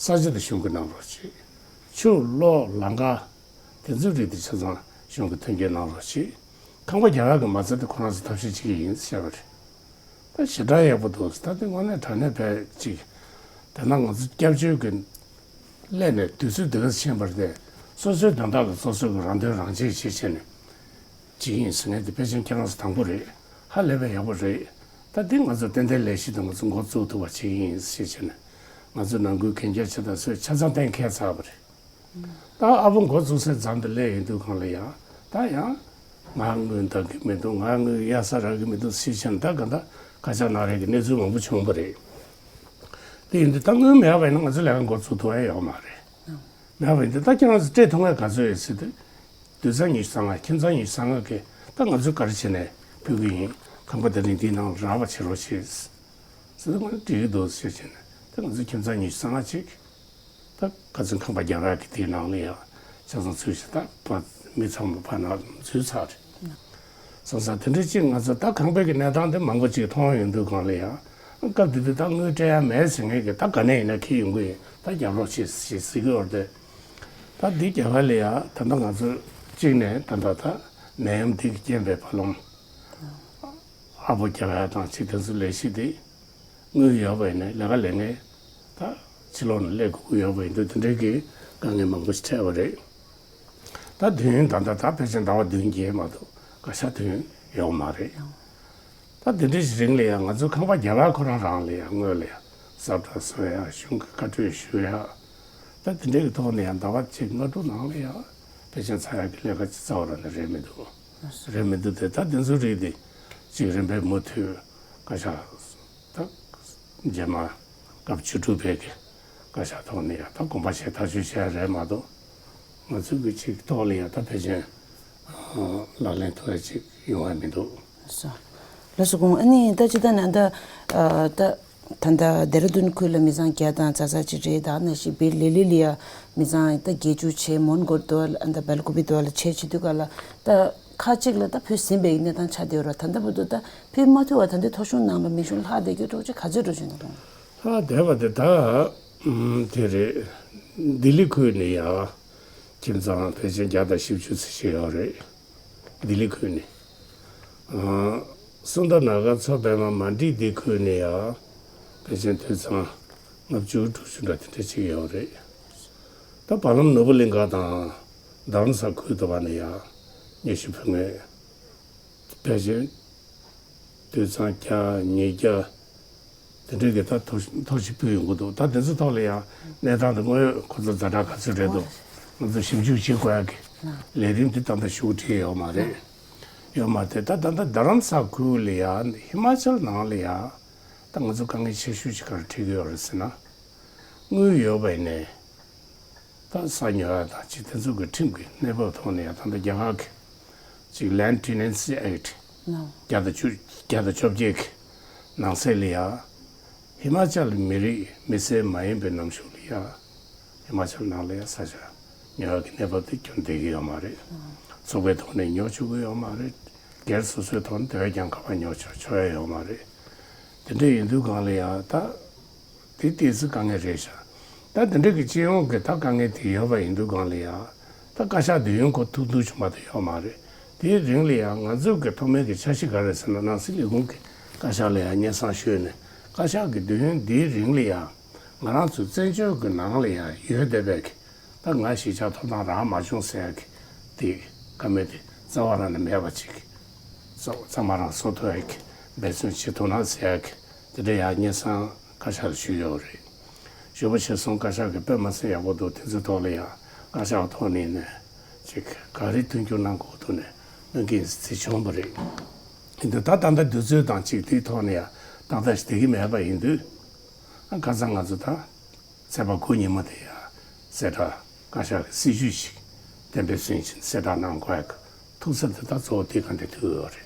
ས་ཆ་དེ་གཞུང་གིས་གནང་རོགས་བྱེད། ཆུ་གློག་ལམ་ཁ་དེ་ཚོའི་རིགས་དེ་ཆ་ཚང་གཞུང་གིས་མཐུན་རྐྱེན་གནང་རོགས་བྱེད། ཁང་པ་རྒྱག་ཡག་གི་མ་རྩ་དེ་ཁོ་རང་ཚོ་ཐབས་ཤེས་བྱེད་ཀྱི་ཡིན་ཟེར་བ་རེད། ད་ཞེ་དྲག་ཡག་པོ་འདུག་ད་དེ་དངོས་གནས་དྲང་གནས་བས་ཅིག་དེ་ན་ང་ཚོ་སྐྱབས་བཅོལ་གྱི་སླད་ནས་དུས་ཚོད་འདི་ག་ཕྱིན་པ་རེད་དེ། སོ་སོའི་དོན་དག་ལ་སོ་སོ་གི་རང་དོན་རང་གཅེས་བྱེད་བྱས་ནས་བྱེད་ཀྱི་ཡིན་ཟེར་མཁན་དེ་ཕལ་ཆེར་ཁྱེད་རང་ཚོ་དང་པོ་རེད། ཧ་ལས་པའི་ཡག་པོ་རེད། ད་འདི་ང་ཚོ་ཏན་ཏན་ལས་གཞི་དེ་ང་ཚོ་འགོ་བཙུགས་ཐུབ་པ་བྱེད་ཀྱི་ཡིན་ཞེས་བྱས་ནས། ང་ཚོ་ནང་ཁུལ་གན་རྒྱ་ཆེ་དང་ཚོས་ཆ་ཚང་གཏན་འཁེལ་ཚར་བ་རེད། ད་ཨ་བོ་འགོ་བཙུགས་སའི་མཚམས་དེ་སླེབས་ཡོང་དུས་སྒང་ལ་ཡང་། ད་ཡང་ང་དངུལ་འདང་གི་མི་འདུག་ང་དངུལ་གཡར་ས་རག་གི་མི་འདུག་ཟེར་བྱས་ནས། ད་ག་ད་ཁ་ཆག་ན་རེ་གི་གནས་ཚུལ་མང་པོ་བྱུང་བ་རེད། དེ་ཡིན་དུས་ད་དངུལ་མེད་པ་ཡིན་ན་ང་ཚོ་ལས་ཀ་འགོ་བཙུགས་ཐུབ་ཡ་ཡོད་མ་རེད། མེད་པ་ཡིན་དུས་ད་ཁྱེད་རང་ཚོ་སྤྲད་ཐུབ་མཁན་ག་ཚོད་ཡོད་ཟེར་དུས། དུད་ཚང་ཉི་ཤུ་རྩ་ལྔ། ཁྱིམ་ཚང་ཉི་ཤུ་རྩ་ལྔ་གིས་ད་ང་ཚོས་ག་རེ་བྱས་ནས་ཕུལ་གི་ཡིན། ཁང་པ་དེ་རིང་འདིའི་ནང་ལ་རག་པ་བྱེད་རོགས་བྱེད་ཟེར་དུས། ང་འགྲིག་གི་འདུག་ཟེར་བྱས་ནས། ད་ང་ཚོ་ཁྱིམ་ཚང་ཉི་ཤུ་རྩ་ལྔ་ཅིག་ད་ཁ་སང་ཁང་པ་རྒྱག་ཡག་གི་དེའི་ནང་ལ་ཡང་ཆ་ཚང་ཚུད་བྱས། ད་ཕར་མི་ཚང་མ་ཕར་ནང་འཛུལ་ཚར་རེད། སོང་ཙང་དེ་འདྲ་ཅིག་ང་ཚོ་ད་ཁང་པའི་གི་གནས་སྟངས་དེ་མང་པོ་ཅིག་མཐོང་ཡོང་དུས་སྒང་ལ་ཡང་། སྐབས་དེ་དུས་ད་དངུལ་སྤྲད་ཡ་མེད་ཟེར་མཁན་གྱིས་ད་ག་ནས་ཡིན་ན་འཁྱེར་ཡོང་གི་ཡིན། ད་རྒྱབ་རོགས་བྱེད་ཞེས་ཟེར་གྱི་ཡོད་རེད་དེ། ད་འདི་རྒྱབ་ཡ་ལ་ཡང་ད་ལྟ་ང་ཚོ་གཅིག་ནས་ད་ལྟ་ད་ནད་ཡམས་འདི་གི་རྐྱེན་པས་བར་ལམ་ཨ་བོ་རྒྱག་ཡ་དང་ཅིག་དེ་ཚོ་ལས་གཞི་དེ། དངུལ་ཡོད་པ་ཡིན་ནའི་ལས་ཀ་ལས་མཁན་ད་ཕྱི་ལོགས་ནས་སླེབས་དགོས་ཀྱི་ཡོད་པ་ཡིན་དུས། དེ་འདྲའི་གི་དཀའ་ངལ་མང་པོ་ཞིག་འཕྲད་པ་རེད། ད་དུས་ཡུན་ད་ལྟ་ད་ཕལ་ཆེར་ཟླ་བ་བདུན་བརྒྱད་མ་གཏོགས་བཀའ་ཤག་དུས་ཡུན་ཡོད་མ་རེད། ད་དེ་འདྲའི་ཞིག་རིང་ལ་ཡང་ང་ཚོའི་ཁང་པ་རྒྱབ་ཡ་ཁོ་རང་རང་ལ་ཡང་སྔོན་ལ་ཡང་ཟབ་དྲག་བཟོ་ཡ། གཞུང་གི་བཀའ་འཁྲོལ་ཞུ་ཡ། ད་དེ་འདྲའི་གི་ཐོག་ནས་ཡང་ཟླ་བ་གཅིག་ལྔ་དྲུག་ནང་ལ་ཡང་ཕལ་ཆེར་ཚར་ཡ་གི་ལས་ཀ་ཅིག་རྩ་བ་རང་ནས་རེད་མི་འདུག་རེད་མི་འདུག་སྟེ། ད་དེ་ཚོའི་རིགས་དེ་ཅིག་རིམ་པས་མུ་མཐུད་བཀའ་ཤག་ད་རྗེས་མ་སྐབས་བཅུ་དྲུག་པའི་གི་བཀའ་ཤག་ཐོག་ནས་ཡང་ད་དགོངས་པ་བཞེས་ཐག་གཅོད་བྱས་རེད་མ་གཏོགས། ང་ཚོའི་གི་ཅིག་ཐོག་ལ་ཡང་ད་ཕལ་ཆེར་ལག་ལེན་ཐུབ་ཡ་ཅིག་ཡོང་ཡ་མི་འདུག་ལགས་སོ། ལགས་སོ། དགོངས། ཨ་ནི་ད་ཅི་ད་ནི་ད་ད་ད་ལྟ་ལྡེ་ར་ལྡུན་ཁུལ་ལ་མི་ཚང་བརྒྱ་དང་ཙག་ཙག་ཅིག་རེད། ད་ནང་བཞིན་བིར་ལི་ལི་ལ་ཡ་མི་ཚང་ད་བརྒྱད་ཅུ་བྱས། མོན་གྷོ་དུ་ཨ་ད་སྦེལ་ཀོབ་དུ་ལ་བྱས་བྱེད་དུས་ག་ལ་ད་ཁག་ཅིག་ལ་ད་ཕུད་ཟིན་པའི་གནས་སྟངས་ཆགས་བསྡད་ཡོད་རེད། ད་ལྟ་བར་དུ་ད་ཕུད་མ་ཐུབ་པ། ད་འདི་ཐོ་གཞུང་ནང་ལ་མིང་གཞུང་ལྷག་བསྡད་རྒྱུ་འདྲ་ཅིག་ག་ཚོད་འགྲོ་བཞིན་འདུག་ལྷག་བསྡད་པ་དེ་ད་དེ་རེད། ལྡི་ལི་ཁུལ་ནས་ཡ་ཁྱིམ་ཚང་ཕལ་ཆེར་བརྒྱ་དང་བཞི་བཅུ་ཙམ་ཞིག་ཡོད་རེད། ལྡི་ལི་ཁུལ་ནས། ཨ། སུམ་མདའ་ན་ག་མཚོ་པདྨ་མན་ཌི་འདི་ཁུལ་ནས་ཡ་ཕལ་ཆེར་དུད་ཚང་ལྔ་བཅུ་དྲུག་ཅུ་འདྲ་དེ་འདྲ་ཅིག་ཡོད་རེད། ད་བར་ལམ་ནོར་བུ་གླིང་ག་དང་རྡ་རམ་ས་ཁུལ་དུ་བ་ནས་ཡ་སྙན་ཞུ་ཕུལ་མཁན་ཕལ་ཆེར་དུད་ཚང་བརྒྱ་ཉིས་བརྒྱ་དེ་འདྲའི་གི་ད་ཐོ་ཐོ་ཞིག་ཕུལ་ཡོང་གི་འདུག་ད་དེ་ཚོ་ཐོག་ལ་ཡང་གནས་སྟངས་དེ་དངོས་ཡོད་ཁོ་ཚོ་ཛ་དྲག་ག་ཚོད་རེད་འདུག་ང་ཚོ་ཞིབ་འཇུག་བྱེད་དགོས་ཡ་གི་ལས་རིམ་དེ་ད་ལྟ་ཞུ་བྲིས་ཡོད་མ་རེད། ཡོད་མ་རེད། ད་ད་ལྟ་རྡ་རམ་ས་ཁུལ་ལ་ཡ་ཧི་མ་ཅལ་ནང་ལ་ཡ་ད་ང་ཚོ་དཀའ་ངལ་ཆེ་ཤོས་ཅིག་ག་རེ་འཕྲད་ཀྱི་ཡོད་རེད་ཟེར་ན། དངུལ་ཡོད་པ་ཡིན་ནའི། ད་ས་ཉོ་ཡ་དང་ཅིག་དེ་ཚོ་གི་ཁྲིམས་ཀྱི་གནས་བབ་ཐོག་ནས་ཡང་ད་ལྟ་རྒྱ་གར་གྱི་ཅིག་Land Tenancy Act ནོ། བརྒྱ་དང་བཅུ། བརྒྱ་དང་བཅོ་བརྒྱད་ཀྱི་ནང་གསེས་ལ་ཡ། ཧི་མ་ཅལ་མི་རིགས་མི་སེར་མ་ཡིན་པའི་ནང་གཞུང་ལ་ཡ། ཧི་མ་ཅལ་ནང་ལ་ཡ་ས་ཆ་ཉོ་ཡ་གི་གནས་བབ་དེ་ཁྱོན་བསྡད་ཀྱི་ཡོད་མ་རེད། ཚོགས་པའི་ཐོག་ནས་ཉོ་ཆོག་གི་ཡོད་མ་རེད། སྒེར་སོ་སོའི་ཐོག་ནས་དེ་བས་ཀྱང་ག་པར་ཉོ་ཆོག་ཆོག་ཡ་ཡོད་མ་རེད། དེ་འདྲ་ཡིན་དུས་སྒང་ལ་ཡང་ད་དེ་ཏོག་ཙམ་དཀའ་ངལ་རེད་ཤག་ད་དེ་འདྲ་གི་སྤྱི་ཡོངས་ཀྱི་ད་དཀའ་ངལ་དེ་ཡོད་པ་ཡིན་དུས་སྒང་ལ་ཡང་ད་བཀའ་ཤག་དུས་ཡུན་ཁོ་ཐུང་ཐུང་བྱུང་བ་དེ་ཡོད་མ་རེད། དེའི་རིང་ལ་ཡང་ང་ཚོ་གི་ཐོག་མའི་གི་འཆར་གཞི་ག་རེ་ཟེར་ན། ནང་སྲིད་ལས་ཁུངས་ཀྱི་བཀའ་ཤག་ལ་ཡང་སྙན་སེང་ཞུས་ནས། བཀའ་ཤག་གི་དུས་ཡུན་འདིའི་རིང་ལ་ཡང་ང་རང་ཚོའི་བཙན་བྱོལ་གྱི་ནང་ལ་ཡང་ཡོད་བསྡད་པའི་གི་ད་ང་གཞིས་ཆགས་ཐོབ་ཐང་རག་མ་བྱུང་ཟེར་ཡ་གི་དེ་ཀ་མེད་དེ་རྩ་བ་རང་ནས་མེད་པ་ཅིག་ཚང་མ་རང་བཟོ་ཐུབ་ཡ་གི་འབད་བརྩོན་བྱེད་ཐུབ་ན་ཟེར་ཡ་གི་དེ་འདྲ་ཡང་སྙན་སེང་བཀའ་ཤག་ལ་ཞུས་ཡོད་རེད། ཞུ་བ་བྱས་སོང་། བཀའ་ཤག་གིས་དཔེ་མ་སྲིད་ཡག་པོ་འདུག་དེ་ཚོའི་ཐོག་ལ་ཡང་བཀའ་ཤག་ཐོག་ནས་ནས་ཅིག་ག་རེ་མཐུན་འགྱུར་གནང་དགོས་ཐུག་ནས་གནང་གི་ཡིན་ཟེར་བྱུང་བ་རེད། ཡིན་དུས་ད་ད་ལྟ་དུས་ཚོད་དང་ཅིག་དེའི་ཐོག་ནས་ཡང་ཏག་ཏག་ཞིག་བསྡད་ཀྱི་མེད་པ་ཡིན་དུས། ཨ་ཁ་སང་ང་ཚོ་ད་ཚེས་པ་དགུ་ཉིན་མོ་དེ་ཡང་གསལ་བསྒྲགས་བཀའ་ཤག་གི་སྲིད་ཇུས་ཤིག་གཏན་འབེབས་ཟིན་ཕྱིན་གསལ་བསྒྲགས་གནང་དགོས་ཡག་ཐུག་ས་དེ་ད་གཙོ་བོ་དེ་ག་འདྲ་ཐུག་ཡོད་རེད།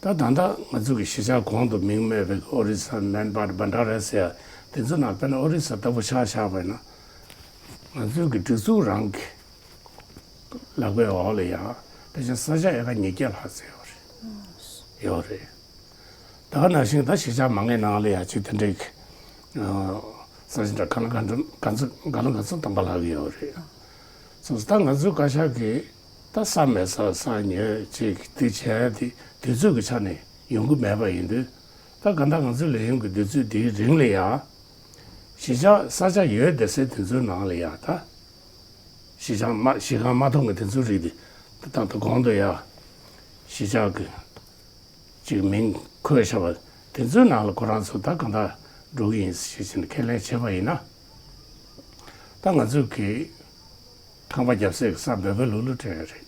ད་ད་ལྟ་ང་ཚོ་གི་གཞིས་ཆགས་གོང་དུ་མིང་སྨོས་པའི་ཨོ་རི་ས། མན་པར། བྷན་ཌ་ར་ཟེར་ཡ་དེ་ཚོ་ནང་དཔེར་ན་ཨོ་རི་ས་ལྟ་བུ་ཆ་བཞག་པ་ཡིན་ན། ང་ཚོའི་གི་སྒྲིག་འཛུགས་རང་གི་ལག་པའི་འོག་ལ་ཡང་ཕལ་ཆེར་ས་ཆ་ཨེ་ཀར་ཉིས་བརྒྱ་ལྷག་ཙམ་ཡོད་རེད། ཡོད་རེད། ད་ག་ནང་བཞིན་ད་གཞིས་ཆགས་མང་ངེས་ནང་ལ་ཡང་ཅིག་དེ་འདྲའི་ས་ཆ་འདྲ་གང་ལ་གང་འཚམ་གང་ཚ་གང་ལ་གང་འཚམ་སྟོང་པ་ལྷག་གི་ཡོད་རེད། སོ་སོ་ད་ང་ཚོའི་བཀའ་ཤག་གིས་ད་ས་མེད་ས་ས་ཉོས་ཅིག་དེ་བྱས་དེ་དུས་ཚོད་ཀྱི་ཆ་ནས་ཡོང་གི་མེད་པ་ཡིན་དུས། ད་ག་ད་ང་ཚོའི་ལས་ཡུན་གྱི་དུས་ཚོད་དེའི་རིང་ལ་ཡང་གཞིས་ཆགས་ས་ཆ་ཡོད་བསྡད་སའི་དེ་ཚོའི་ནང་ལ་ཡང་ད་གཞིས་ཆགས་མ་གཞིས་ཁང་མ་མཐོང་གི་དེ་ཚོའི་རིགས་དེ་ད་ལྟ་གོང་དུ་ཡང་གཞིས་ཆགས་ཀྱི་ཅིག་མིང་འཁོད་བཞག་པ་དེ་ཚོའི་ནང་ལ་ཁོ་རང་ཚོ་ད་གང་ལྟར་འགྲོ་གི་ཡིན་ཞེས་བྱས་ནས་ཁས་ལེན་བྱས་པ་ཡིན་ན། ད་ང་ཚོས་ཀྱི་ཁང་པ་རྒྱབ་སའི་ས་འབོལ་པོ་ལུག་ལུག་སྤྲད་ཡོད་རེད།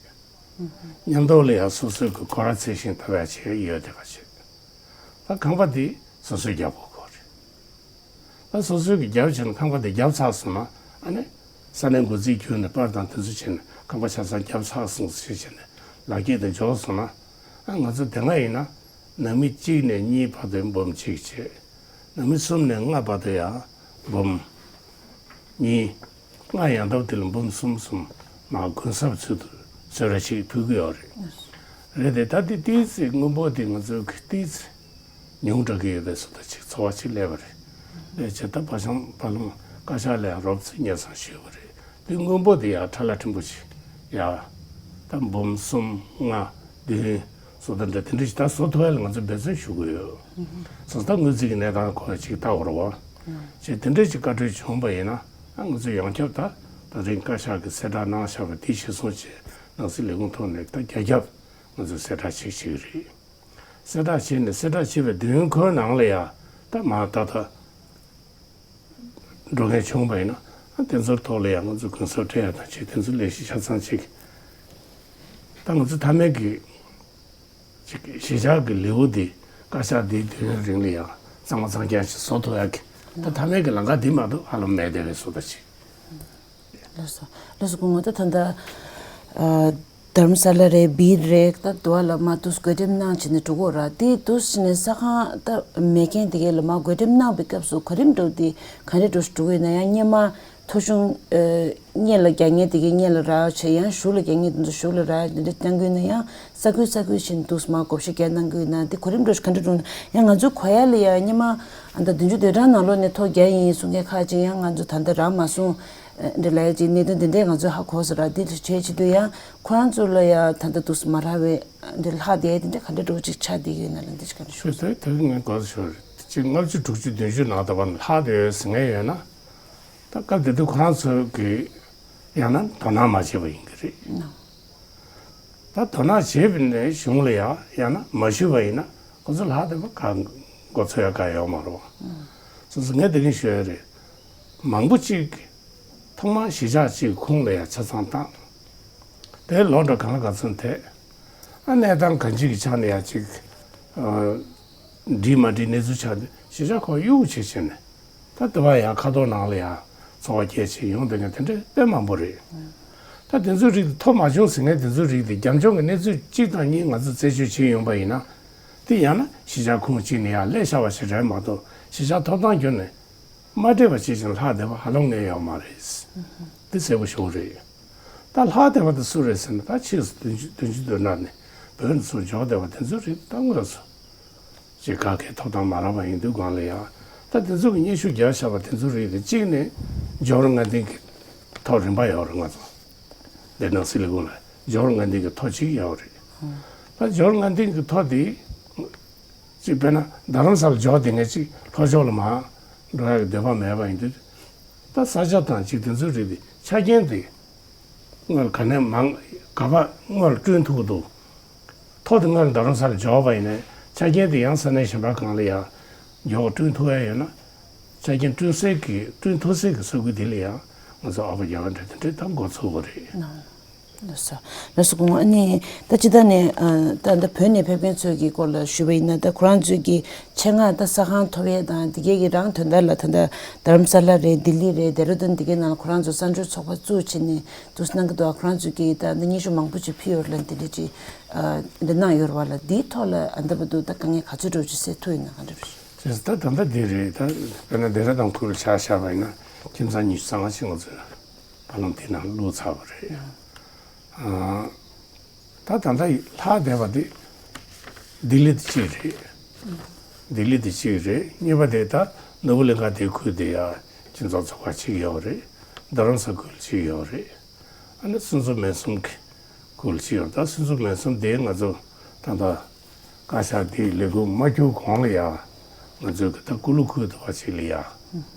མཉམ་དུ་ལ་ཡང་སོ་སོའི་གི་ཁོ་ར་ཚད་བཞིན་ལྟ་བའི་ཆེད་ཡོད་བསྡད་པ་བྱེད། ད་ཁང་པ་འདི་སོ་སོས་རྒྱབ་དགོས་ཀྱི་རེད། ད་སོ་སོའི་གི་རྒྱབ་བྱས་ནས་ཁང་པ་འདི་རྒྱབ་ཚར་སོང་ན། ཨ་ནི་ས་གནས་འགོ་འཛིན་བརྒྱུད་ནས་པར་དང་དེ་ཚོ་བྱས་ནས་ཁང་པ་ཆ་ཚང་རྒྱབ་ཚར་སོང་ཟེར་བྱས་ནས་ལག་འཁྱེར་དེ་འབྱོར་སོང་ན། ཨ་ང་ཚོ་དེ་སྔ་ཡིན་ན་ནང་མི་གཅིག་ནས་གཉིས་བར་དུ་འབུམ་གཅིག་བྱས། ནང་མི་གསུམ་ནས་ལྔ་བར་དུ་ཡང་འབུམ་གཉིས། ལྔ་ཡང་སྟབས་དེ་ལ་འབུམ་གསུམ་གསུམ་མར་གུན་གསབ་ཚུལ་དུ་གསོལ་རས་ཤིག་ཕུལ་གྱི་ཡོད་རེད། རེད་དེ་ད་དེ་ཏོག་ཙམ་དངུལ་འབོར་དེ་ང་ཚོའི་གི་ཏོག་ཙམ་ཉུང་དྲགས་ཀྱི་ཡོད་པའི་བཟོ་ལྟ་ཅིག་ཚོར་བ་ཅིག་སླེབས་པ་རེད། སླེབས་བྱས་ད་བ་ཤང་བ་ལུང་བཀའ་ཤག་ལ་ཡང་རོབ་ཙམ་སྙན་སེང་ཞུས་པ་རེད། དེ་དངུལ་འབོར་དེ་ཡང་ཁྲ་ལ་ཕྲན་བུ་ཅིག་ཡང་ད་འབུམ་གསུམ་ལྔ་བདུན་བཟོ་ལྟ་འདྲ་དེ་འདྲ་ཞིག་ད་བཟོ་ཐུབ་ཡ་ལ་ང་ཚོས་འབད་བརྩོན་ཞུ་གི་ཡོད། སོ་སོ་ད་དངུལ་རྩིས་ཀྱི་གནས་སྟངས་ཁོ་ཅིག་ལྟ་དགོས་རེད་བ། ཅེས་དེ་འདྲ་ཅིག་བཀའ་འཁྲོལ་བྱུང་བ་ཡིན་ན། ང་ཚོས་ཡོངས་ཁྱབ་ད་དེ་རིང་བཀའ་ཤག་གིས་གསལ་བསྒྲགས་གནང་བཞག་པ་དེ་གཞིར་བཟུང་བྱས་ནང་སྲིད་ལས་ཁུངས་ཐོག་ནས་ད་རྒྱ་ཁྱབ་ང་ཚོས་གསལ་བསྒྲགས་ཅིག་བྱེད་ཀྱི་རེད། གསལ་བསྒྲགས་བྱས་ནས་གསལ་བསྒྲགས་བྱས་པའི་དུས་ཡུན་ཁོའི་ནང་ལ་ཡང་ད་མར་ཏག་ཏག་འགྲོ་མཁན་བྱུང་བ་ཡིན་ན། ཨ་དེ་ཚོའི་ཐོག་ལ་ཡང་ང་ཚོས་གུན་གསབ་སྤྲད་ཡ་དང་བྱས། དེ་ཚོ་ལས་གཞི་ཆ་ཚང་ཅིག་ད་ང་ཚོ་མཐའ་མའི་གི་ཅིག་གཞིས་ཆགས་ཀྱི་ལེའུ་འདི་བཀའ་ཤག་འདིའི་དུས་ཡུན་རིང་ལ་ཡང་གཙང་མ་གཙང་རྐྱང་ཞིག་བཟོ་ཐུབ་ཡ་གི་ད་མཐའ་མའི་གི་ལམ་ཁ་འདི་མ་གཏོགས་ཧ་ལམ་མེད་བསྡད་པའི་བཟོ་ལྟ་ཅིག་ལགས་སོ། ལགས་སོ། སྐུ་ངོ་ད་ད་ལྟ་ཨ་དྷརྨ་ས་ལ་རེད། སྦིར་རེད། ད་དུ་བ་ལ་མ་དུས་བགོ་བགྲེམ་གནང་བྱས་ནས་འགྲོ་གི་ཡོད་ར། དེ་དུས་ནས་ས་ཁང་ད་མེད་མཁན་དེ་གའི་ལ་མ་བགོ་བགྲེམ་གནང་བའི་སྐབས་སུ་གོ་རིམ་འགྲོ་དེ་ག་འདྲ་འགྲོ་འགྲོ་གི་ཡོད་ན། ཡང་སྔོན་མ་ཐོ་གཞུང་ཨ་སྔོན་ལ་རྒྱག་མཁན་དེ་གའི་སྔོན་ལ་རག་བྱས། ཡང་གཞུག་ལ་རྒྱག་མཁན་དེ་ཚོ་གཞུག་ལ་རག་དེ་འདྲ་གནང་གི་ཡོད་ན། ཡང་ས་ཁུལ་ས་ཁུལ་བཞིན་དུ་མ་བགོ་བཤའ་རྒྱག་གནང་གི་ཡོད་ན། དེ་གོ་རིམ་འགྲོ་ག་འདྲ་འགྲོ་ན། ཡང་ང་ཚོའི་གོ་ཡ་ལ་ཡང་སྔོན་མ་ཨ་ད་བདུན་ཅུ་དོན་གྲངས་ནང་ལོགས་ནས་ཐོ་རྒྱག་ཡིན་གསུང་མཁན་ཁག་ཅིག་ཡང་ང་ཚོ་ད་ལྟ་རག་མ་སོང་། འདི་ལ་ཡ་ཅིག་གནད་དོན་འདི་འདྲས་ང་ཚོས་ཧ་གོ་ས་ར། འདི་ལ་བྱས་བྱེད་དུས་ཡང་ཁོ་རང་ཚོ་ལ་ཡ་ད་ལྟ་འདུག་སེ་མ་རག་པའི་འདི་ལྷག་བསྡད་འདི་འདྲས་ག་འདྲ་འགྲོ་ཅིག་ཆགས་བསྡད་ཡོད་ན་ལ་འདི་ཅིག་ག་འདྲ་ཤོད། ཤོད་དེ་དེ་ངས་གོ་ས་ཤོད་རེད། ཅིག་ལྔ་བཅུ་དྲུག་ཅུ་བདུན་ཅུ་ནང་ད་བར་ལྷག་བསྡད་ཡོད་ཟེར་མཁན་ཡོད་ན། ད་སྐབས་དེ་དུས་ཁོ་རང་ཚོ་གིས་ཡང་ན་དོ་སྣང་མ་བྱས་པ་ཡིན་གྱི་རེད། ད་དོ་སྣང་བྱས་པ་ནས་གཞུང་ལ་ཡང་ཡང་ན་མ་ཞུས་པ་ཡིན་ན་ཁོ་ཚོ་ལྷག་བསྡད་པ་ག་མགོ་ཚོད་ཡ་ག་ཡོད་མ་རེད་བ། སོ་སོ་ངས་དེ་རིང་ཞུ་ཡ་རེད། མང་པོ་ཅིག་ཐོག་མར་གཞིས་ཆགས་གཅིག་ཁོངས་ལ་ཡང་ཆ་ཚང་བཏང་། དེ་ལོ་འདྲ་གང་ལ་ག་ཚོད་འཐད། ཨ་གནས་སྟངས་གང་ཅིའི་ཆ་ནས་ཡང་ཅིག་ཨ་འགྲིག་མ་འགྲིག་གནས་ཚུལ་ཆགས་དུས་གཞིས་ཆགས་ཁོངས་གཡུག་བྱས་བྱས་ནས། ད་དེ་བ་ཡང་ཁ་ཐོག་ནང་ལ་ཡང་ཚོར་བ་སྐྱེད་བྱས་ཡོང་བསྡད་མཁན་དེ་འདྲ་དཔེ་མང་པོ་རེད། ད་དེ་ཚོའི་རིགས་དེ་ཐོ་མ་བྱུང་ཟེར་མཁན་དེ་ཚོའི་རིགས་དེ་རྒྱབ་ལྗོངས་ཀྱི་གནས་ཚུལ་གཅིག་དང་གཉིས་ང་ཚོས་རྩད་གཅོད་བྱས་ཡོང་པ་ཡིན་ན། དེ་ཡང་ན་གཞིས་ཆགས་ཁོངས་གཅིག་ནས་ཡང་སླེབས་བཞག་པ་ཞིག་རེད་མ་གཏོགས། གཞིས་ཆགས་ཐོབ་ཐང་བརྒྱུད་ནས་མ་སྤྲད་པ་ཅིག་ཅིག་ལྷག་བསྡད་པ་ཧ་ལམ་ངས་ཡོད་མ་རེད། དེ་གསལ་པོ་ཞེ་པོ་རེད། ད་ལྷག་བསྡད་པ་དེ་སུ་རེད་ཟེར་ན། ད་ཕྱིས་སུ་བདུན་ཅུ་བདུན་ཅུ་དོན་གྲངས་ནས་བོད་ནས་ཚུར་འབྱོར་བསྡད་པ་དེ་ཚོ་རེད། ད་དངོས་སུ་ ཅིག་ག་གེ་ཐོབ་ཐང་མ་རག་པ་ཡིན་དུས་སྒང་ལ་ཡང་ད་དེ་ཚོ་གི་སྙན་ཞུ་རྒྱག་བཞག་པ་དེ་ཚོ་རིགས་དེ་གཅིག་ནས་འབྱོར་ལྔ་ལྡན་གྱི་ཐོག་རིམ་པ་ཡོད་རེད། ང་ཚོ་འདི་ནང་སྲིད་ལས་ཁུངས་ལ་འབྱོར་ལྔ་ལྡན་གྱི་ཐོག་གཅིག་ཡོད་རེད། ད་འབྱོར་ལྔ་ལྡན་གྱི་ཐོག་དེ་གཅིག་དཔེར་ན་རྡ་རམ་ས་ལ་འབྱོར་དེ་ངས་གཅིག་ལྷོ་ཕྱོགས་ལ་མར་འགྲོ་ཡག་གི་འདོད་པ་མེད་པ་ཡིན་དུས། ད་ས་ཆ་དང་གཅིག་དེ་ཚོའི་རིགས་དེ་ཆ་རྐྱེན་དེ་སྔོན་ག་ནས་མང་ག་པ་སྔོན་བསྐྲུན་ཐུབ་ཀྱི་འདུག་ཐོག་དེ་སྔོན་རྡ་རམ་ས་ལ་འབྱོར་བ་ཡིན་ནའི་ཆ་རྐྱེན་དེ་ཡང་ས་གནས་གཞན་པ་གང་ལ་ཡང་འབྱོར་བ་བསྐྲུན་ཐུབ་ཡ་ཡོད་ན། ཆ་རྐྱེན་བསྐྲུན་སའི་གི་བསྐྲུན་ཐུབ་སའི་གི་ས་ཁུལ་དེ་ལ་ཡང་ང་ཚོ་ཨ་ཕ་རྒྱལ་བ་འདྲ་དེ་འདྲའི་ད་འགོ་ཚུགས་པ་རེད། ལགས་སོ། ལགས་སོ། སྐུ་ངོ། ཨ་ནི་ད་སྤྱིར་བཏང་ནས་ཨ་ད་ད་བོད་ནས་ཕེབས་མཁན་ཚོའི་གི་སྐོར་ལ་ཞུས་པ་ཡིན་ན། ད་ཁོ་རང་ཚོའི་གི་ཆེད་མངགས་ད་ས་ཁང་ཐོབ་ཡས་དང་དེ་གའི་གི་རང་དོན་དག་ལ་ད་ད་རྡ་རམ་ས་ལ་རེད། ལྡི་ལི་རེད། ཌེ་ར་ཌུན་དེ་གའི་ནང་ལ་ཁོ་རང་ཚོ་གསར་འགྲོའི་ཚོགས་པ་བཙུགས་བྱས་ནས་འདུག་གནང་གི་འདུག་ཁོ་རང་ཚོའི་གི་ད་ད་སྙན་ཞུ་མང་པོ་ཅིག་ཕུལ་ཡོད་རེད་ལ། དེ་འདྲ་ཅིག་ཨ་འདི་གནང་ཡོད་རེད་བ་ལ། དེའི་ཐོག་ལ་ཨ་ད་བར་དུ་ད་དཀའ་ངལ་ག་ཚོད་འདྲ་བོ་ཅིག་སེལ་ཐུབ་ཡོད་ན་ག་འདྲ་རེད། ཅེས་ད་ད་ལྟ་འདི་རེད། ད་དཔེར་ན་ཌེ་ར་ཌུན་ཁུལ་ལ་ཆ་བཞག་པ་ཡིན་ན་ཁྱིམ་ཚང་ཉི་ཤུ་རྩ་ལྔ་ཅིག་ང་ཚོས་བར་ལམ་དེ་ནང་བླུགས་ཚར་བ་རེད། ཨ་ད་ད་ལྟ་ལྷག་བསྡད་པ་དེ་ལྡི་ལི་དེ་གཅིག་རེད། ལྡི་ལི་དེ་གཅིག་རེད། གཉིས་པ་དེ་ད་ནོར་བུ་གླིང་ཁ་དེ་ཁུལ་དེ་ཡ་ཁྱིམ་ཚང་ཚོགས་པ་གཅིག་ཡོད་རེད། རྡ་རམ་ས་ཁུལ་གཅིག་ཡོད་རེད། ཨ་ནི་སུན་ཙོ་མན་སུམ་གྱི་ཁུལ་གཅིག་ཡོད། ད་སུན་ཙོ་མན་སུམ་དེ་ང་ཚོ་ད་ལྟ་བཀའ་ཤག་དེའི་ལས་ཁུངས་མ་འཁྱུར་གོང་ལ་ཡ་ང་ཚོའི་གི་ད་ཀུ་ལུ་ཁུལ་དུ་བ་ཅིག་ལ་ཡ་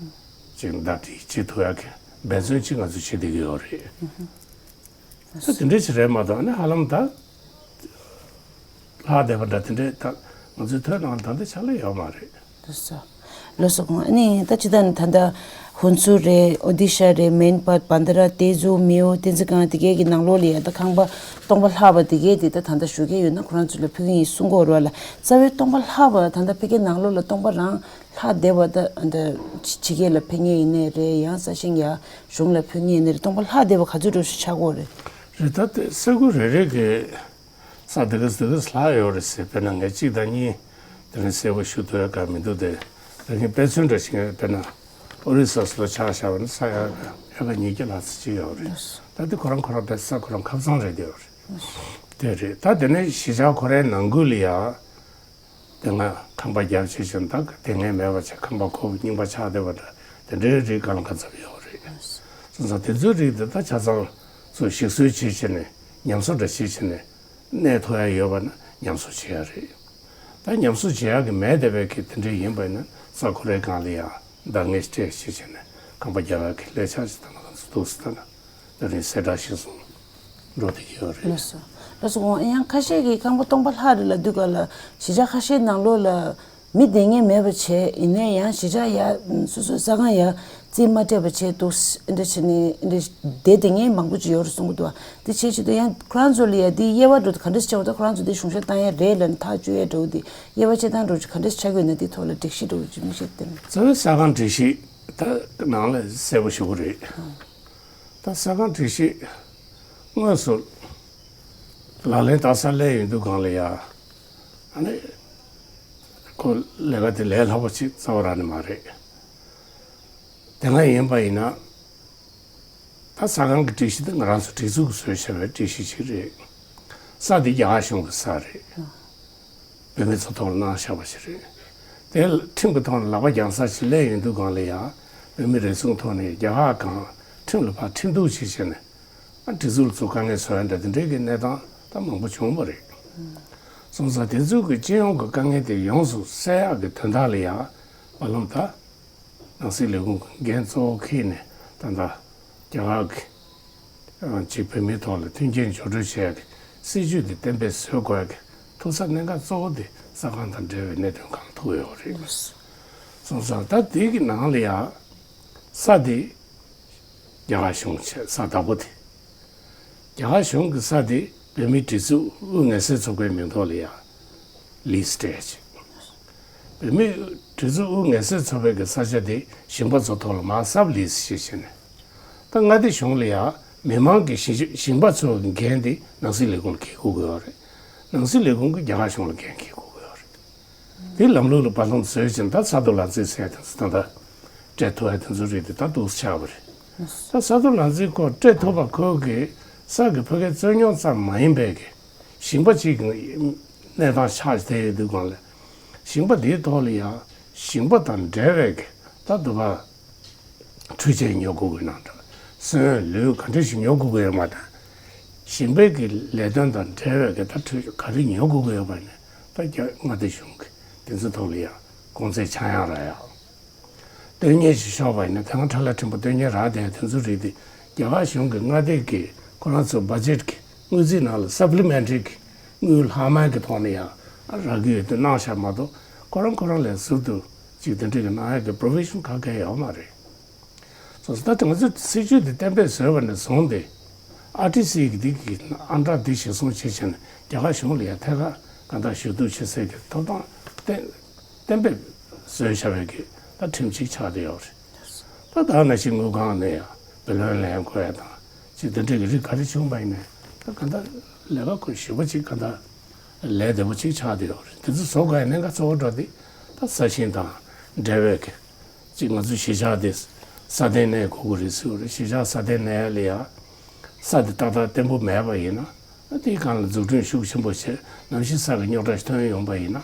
ཅིག་ཟླ་སྒྲིལ་བྱེད་ཐུབ་ཡ་གི་འབད་བརྩོན་ཅིག་ང་ཚོ་བྱེད་བསྡད་ཀྱི་ཡོད་རེད། ད་དེ་འདྲ་ཞིག་རེད་མ་གཏོགས་ཨ་ནི་ཧ་ལམ་ད་ལྷག་བསྡད་པ་འདྲ་དེ་འདྲས་ད་ང་ཚོའི་ཐོད་ནང་ད་ལྟ་ཕྱག་ལས་ཡོད་མ་རེད། ལགས་སོ། ལགས་སོ། ཨ་ནི་ད་ཅི་ད་ནི་ད་ལྟ་ཧུན་སུར་རེད། ཨོ་ཌི་ཤ་རེད། མན་པད། བན་དྷ་ར། ཏེ་ཛུ། མིའོ། བསྟན་འཛིན་སྒང་དེ་གའི་གི་ནང་ལོགས་ལ་ཡ་ད་ཁང་པ་སྟོང་པ་ལྷག་པ་དེ་གའི་དེ་ད་ད་ལྟ་ཞུ་གི་ཡོད་ན་ཁོ་རང་ཚོ་ལ་ཕུལ་གི་ཡིན་གསུང་གི་ཡོད་རེད་བ་ལ། རྩ་བའི་སྟོང་པ་ལྷག་པ་ད་ལྟ་ཕ་གིའི་ནང་ལོགས་ལ་སྟོང་པ་རང་ལྷག་བསྡད་པ་ད་ད་ཕྱི་རྒྱལ་ལ་ཕེབས་མཁན་ཡིན་ནའི་རེད། ཡང་ས་ཞིང་ཡ་གཞུང་ལ་ཕུལ་མཁན་ཡིན་ནའི་རེད། སྟོང་པ་ལྷག་བསྡད་པ་ག་ཚོད་འདྲ་ཞིག་ཆགས་ཀྱི་ཡོད་རེད། རེད། ད་དེ་ས་ཁུལ་རེ་རེ་གི་ས་དེ་ག་དེ་ག་ལྷག་ཡོད་རེད་ཟེར། དཔེར་ན་ངས་གཅིག་དང་གཉིས་དེ་རིང་གསལ་པོ་ཞུ་ཐུབ་ཡ་ག་མི་འདུག་དེ་རིང་གི་དཔེ་མཚོན་འདྲ་ཞིག་ངས་དཔེར་ན་ཨོ་རི་ས་སུ་ལ་ཆ་བཞག་པ་ན་ས་ཡ་ཨེ་ཀར་ཉིས་བརྒྱ་ལྷག་ཙམ་ཅིག་ཡོད་རེད། ད་དེ་ཁོ་རང་ཁོ་རང་དཔེ་ས་ཁོ་རང་ཁ་ཚང་རེད་དེ་ཡོད་རེད། དེ་རེད། ད་དེ་ནས་གཞིས་ཆགས་ཁོ་རའི་ནང་ཁུལ་ལ་ཡ་དེ་སྔ་ཁང་པ་རྒྱབ་བྱས་ཤིང་ད་དེ་སྔའི་མེད་པ་བྱས་ཁང་པ་ཁོ་རྙིང་པ་ཆགས་བསྡད་པ་འདྲ་དེ་འདྲའི་རིགས་གང་ལ་གང་འཚམ་ཡོད་རེད། སོང་ཙང་དེ་ཚོའི་རིགས་དེ་ད་ཆ་ཚང་ཚོ་ཞིག་གསོ་བྱེད་བྱས་ནས་ཉམས་གསོ་འདྲ་བྱེད་བྱས་ནས་གནས་ཐུབ་ཡ་ཡོད་པ་ན་ཉམས་གསོ་བྱེད་ཡ་རེད། ད་ཉམས་གསོ་བྱེད་ཡ་གི་མེད་བསྡད་པའི་གི་དེ་འདྲ་ཡིན་པ་ཡིན་ན་ས་ཁོ་རའི་སྒང་ལ་ཡ་འདང་ངེས་སྤྲད་བྱས་བྱས་ནས་ཁང་པ་རྒྱབ་ཡ་གི་ལས་འཆར་ཞིག་ད་ང་ཚོ་འདུག་སེ་ད་ན། ད་རིང་གསལ་བསྒྲགས་ཤིག་སོང་འགྲོ་བསྡད་ཀྱི་ཡོད་རེད། ལགས་སོ། ལགས་སོ། འོ་ཡང་ཁ་ཤས་ཀྱིས་ཁང་པ་སྟོང་པ་ལྷག་རེད་ལབ་དུས་ག་ལ་གཞིས་ཆགས་ཁ་ཤས་ནང་ལོགས་ལ་མི་བསྡད་མཁན་མེད་པ་བྱས། ཡིན་ནའི་ཡང་གཞིས་ཆགས་ཡ་སོ་སོའི་ས་ཁང་ཡ་རྩིས་མ་སྤྲད་པ་བྱས་འདུག་འདྲ་བྱས་ནས་འདྲ་བསྡད་བསྡད་མཁན་མང་པོ་ཅིག་ཡོད་རེད་གསུང་གི་འདུག་དེ་བྱས་ཆེད་དུ་ཡང་ཁོ་རང་ཚོ་ལ་ཡ་དེ་དབྱེ་བ་འགྲོ་དུས་ག་འདྲ་ཞིག་ཆགས་པ་དང་། ཁོ་རང་ཚོ་དེ་གཞུང་ཞབས་བཏང་ཡ་རེད་ལབ་ནས་ཐག་གཅོད་ཡ་འགྲོ་དེ་དབྱེ་བ་ཕྱེ་སྟངས་འགྲོ་ཅིག་ག་འདྲ་ཞིག་ཆགས་ཀྱི་ཡོད་ན་དེ་ཐོག་ལ་སྒྲིག་གཞི་འགྲོ་ཅིག་མི་ཤེས་དེ། རྩ་བའི་ས་ཁང་སྒྲིག་གཞི་ད་ནང་ལ་གསལ་པོ་ཞུ་གི་རེད། ད་ས་ཁང་སྒྲིག་གཞི་དངོས་སུ་ལག་ལེན་བསྟར་ས་སླེབས་ཡོང་དུས་སྒང་ལ་ཡ་ཨ་ནི་ཁོ་ལས་ཀ་དེ་ལས་སླ་པོ་ཅིག་རྩ་བ་རང་ནས་མ་རེད། དེ་སྔ་ཡིན་པ་ཡིན་ན་ད་ས་ཁང་གི་སྒྲིག་གཞི་དེ་ང་རང་ཚོ་སྒྲིག་འཛུགས་ཀྱིས་བཟོས་བཞག་པའི་སྒྲིག་གཞི་ཅིག་རེད། ས་དེ་རྒྱ་གར་གཞུང་གི་ས་རེད། བོད་མི་ཚོ་ཐོག་ལ་གནང་བཞག་པ་ཞིག་རེད། དེ་ཁྲིམས་ཀྱི་ཐོག་ནས་ལག་པ་རྒྱང་ས་ཞིག་སླེབས་ཡོང་དུས་སྒང་ལ་ཡང་བོད་མི་རེ་ཟུང་ཐོག་ནས་རྒྱ་གར་སྒང་ཁྲིམས་ལ་ཕར་ཁྲིམས་གཏུག་བྱེད་བྱས་ནས་ཨ་སྒྲིག་འཛུགས་ལ་ཚུར་དཀའ་ངལ་བཟོ་ཡ་འདྲ་དེ་འདྲའི་གི་གནས་སྟངས་ད་མང་པོ་བྱུང་བ་རེད། སོང་ཙང་དེ་ཚོའི་གི་སྤྱི་ཡོངས་ཀྱི་དཀའ་ངལ་དེ་ཡོངས་སུ་སེལ་ཡག་གི་དོན་དག་ལ་ཡང་བར་ལམ་ད་ནང་སྲིད་ལས་ཁུངས་ཀྱི་འགན་གཙོ་བོ་འཁྱེར་ནས་ད་ལྟ་རྒྱ་གར་གྱི་ཅིག་བོད་མིའི་ཐོག་ལ་མཐུན་རྐྱེན་སྦྱོར་སྤྲོད་བྱེད་ཡག་གི་སྲིད་ཇུས་དེ་གཏན་འབེབས་བཟོ་དགོས་ཡག་གི་ཐུག་ས་གནད་འགག་གཙོ་བོ་དེ་ས་ཁང་དང་འབྲེལ་བའི་གནད་དོན་སྒང་ཐུག་ཡོད་རེད། སོང་ཙང་ད་དེ་གི་ནང་ལ་ཡང་ས་དེ་རྒྱ་གར་གཞུང་བྱས། ས་བདག་པོ་དེ་རྒྱ་གར་གཞུང་གི་ས་དེ་བོད་མིའི་སྒྲིག་འཛུགས་དབུས་ངལ་སེལ་ཚོགས་པའི་མིང་ཐོག་ལ་ཡང་ལིས་སྤྲད་བྱས། བོད་མིའི་སྒྲིག་འཛུགས་དབུས་ངལ་སེལ་ཚོགས་པའི་གི་ས་ཆ་དེ་ཞིང་པ་ཚོ་ཐོག་ལ་མར་སབ་ལིས་བྱས་བྱས་ནས། ད་མངའ་སྡེ་གཞུང་ལ་ཡང་མི་མང་གི་ཞིང་ཞིང་པ་ཚོ་གི་འགན་དེ་ནང་སྲིད་ལས་ཁུངས་ལ་འཁྱེར་དགོས་ཀྱི་ཡོད་རེད། ནང་སྲིད་ལས་ཁུངས་ཀྱིས་རྒྱ་གར་གཞུང་ལ་འགན་འཁྱེར་དགོས་ཀྱི་ཡོད་རེད། དེ་ལམ་ལུགས་ལ་བར་ལམ་བཟོས་ཕྱིན་ད་ས་རྡོ་ལག་རྩེད་ཟེར་དེ་ཚོ་ད་ལྟ་སྤྲད་ཐུབ་ཡ་དེ་ཚོ་རེད་དེ་ད་འདུག་སེ་ཆགས་པ་རེད། ད་ས་རྡོ་ལག་རྩེད་ཁོ་སྤྲད་ཐུབ་པ་ཁོ་གི་ས་གི་ཕ་གིའི་རྩོད་རྙོག་ཙམ་མ་ཡིན་པའི་གི་ཞིང་པ་གཅིག་གི་གནས་སྟངས་ཆགས་བསྡད་ཡོད་དུས་སྒང་ལ། ཞིང་པ་འདིའི་ཐོག་ལ་ཡང་ཞིང་པ་དང་འབྲེལ་བའི་གི་ད་དུ་བ་འཕྲུལ་ཆས་ཉོ་དགོས་ཀྱི་ནང་འདྲ། སོན་ལུད་ག་འདྲ་ཞིག་ཉོ་དགོས་ཀྱི་ཡོད་མ་དང་། ཞིང་པའི་གི་ལས་དོན་དང་འབྲེལ་བའི་གི་ད་འཕྲུལ་ག་རེ་ཉོ་དགོས་ཀྱི་ཡོད་པ་ནི་ད་རྒྱ་མངའ་སྡེ་གཞུང་གི་དེ་ཚོའི་ཐོག་ལ་ཡང་གོང་ཚད་ཆག་ཡང་རག་ཡག་སྟོན་ཉེས་ཤིག་ཤོར་བ་ཡིན་ན་དེ་སྔ་ཁྲ་ལ་ཕྲན་བུ་སྟོན་ཉེས་རག་དེ་དེ་ཚོ་རིགས་དེ་རྒྱ་གར་གཞུང་གི་མངའ་སྡེ་གི་ཁོ་རང་ཚོ་བ་ཇེཊ་གི་དངུལ་རྩིས་ནང་ལ་སབ་ལི་མེན་ཊ་རི་གི་དངུལ་ལྷག་མ་གི་ཐོག་ནས་ཡང་རག་གི་ཡོད་དུས་གནང་བཞག་མ་གཏོགས་ཁོ་རང་ཁོ་རང་ལས་ཟུར་དུ་ཅིག་དེ་འདྲ་གི་གནང་ཡག་གི་པོ་རོ་བི་ཤན་ག་གེ་ཡོད་མ་རེད། སོ་སོ་ད་དེ་ང་ཚོས་སྲིད་ཇུས་དེ་གཏན་འབེབས་བཟོས་པ་ནས་བཟུང་སྟེ་ཨར་ཊི་སི་གི་དེ་གི་ཨང་གྲངས་དེ་གཞིར་བཟུང་བྱས་བྱས་ནས་རྒྱ་གར་གཞུང་ལ་ཡང་ཐད་ཀར་གང་ལྟར་ཞུ་གཏུག་བྱེད་སའི་གི་ཐོབ་ཐང་གཏན་གཏན་འབེབས་བཟོས་བཞག་པའི་གི་ད་ཁྲིམས་གཅིག་ཆགས་བསྡད་ཡོད་རེད། ད་ད་ནང་བཞིན་དངུལ་ཁང་ནས་ཡང་བུ་ལོན་ལེན་དགོས་ཡ་དང་ཅིག་དེ་འདྲའི་གི་རིགས་ག་རེ་བྱུང་བ་ཡིན་ནའི་ད་གང་ལྟར་ལས་ཀ་ཁོ་ཞེ་པོ་ཅིག་གང་ལྟར་ལས་བདེ་པོ་ཅིག་ཆགས་བསྡད་ཡོད་རེད། དེ་ཚོ་བཟོ་དགོས་ཡ་གནད་འགག་གཙོ་བོ་འདྲ་དེ་ད་ས་ཞིང་དང་འབྲེལ་བའི་གི་གཅིག་ང་ཚོ་གཞིས་ཆགས་དེ་ས་གདན་གནས་དགོས་ཀྱི་རེད་ཟེར་བ་རེད། གཞིས་ཆགས་ས་གདན་གནས་ལ་ཡ་ས་དེ་ཏག་ཏག་བརྟན་པོ་མེད་པ་ཡིན་ན་ཨ་དེའི་སྒང་ལ་འཛུགས་སྐྲུན་ཤུགས་ཆེན་པོ་བྱས་ནམ་ཞིག་ས་གི་རྙོག་དྲ་ཞིག་ཐོན་ཡོང་པ་ཡིན་ན་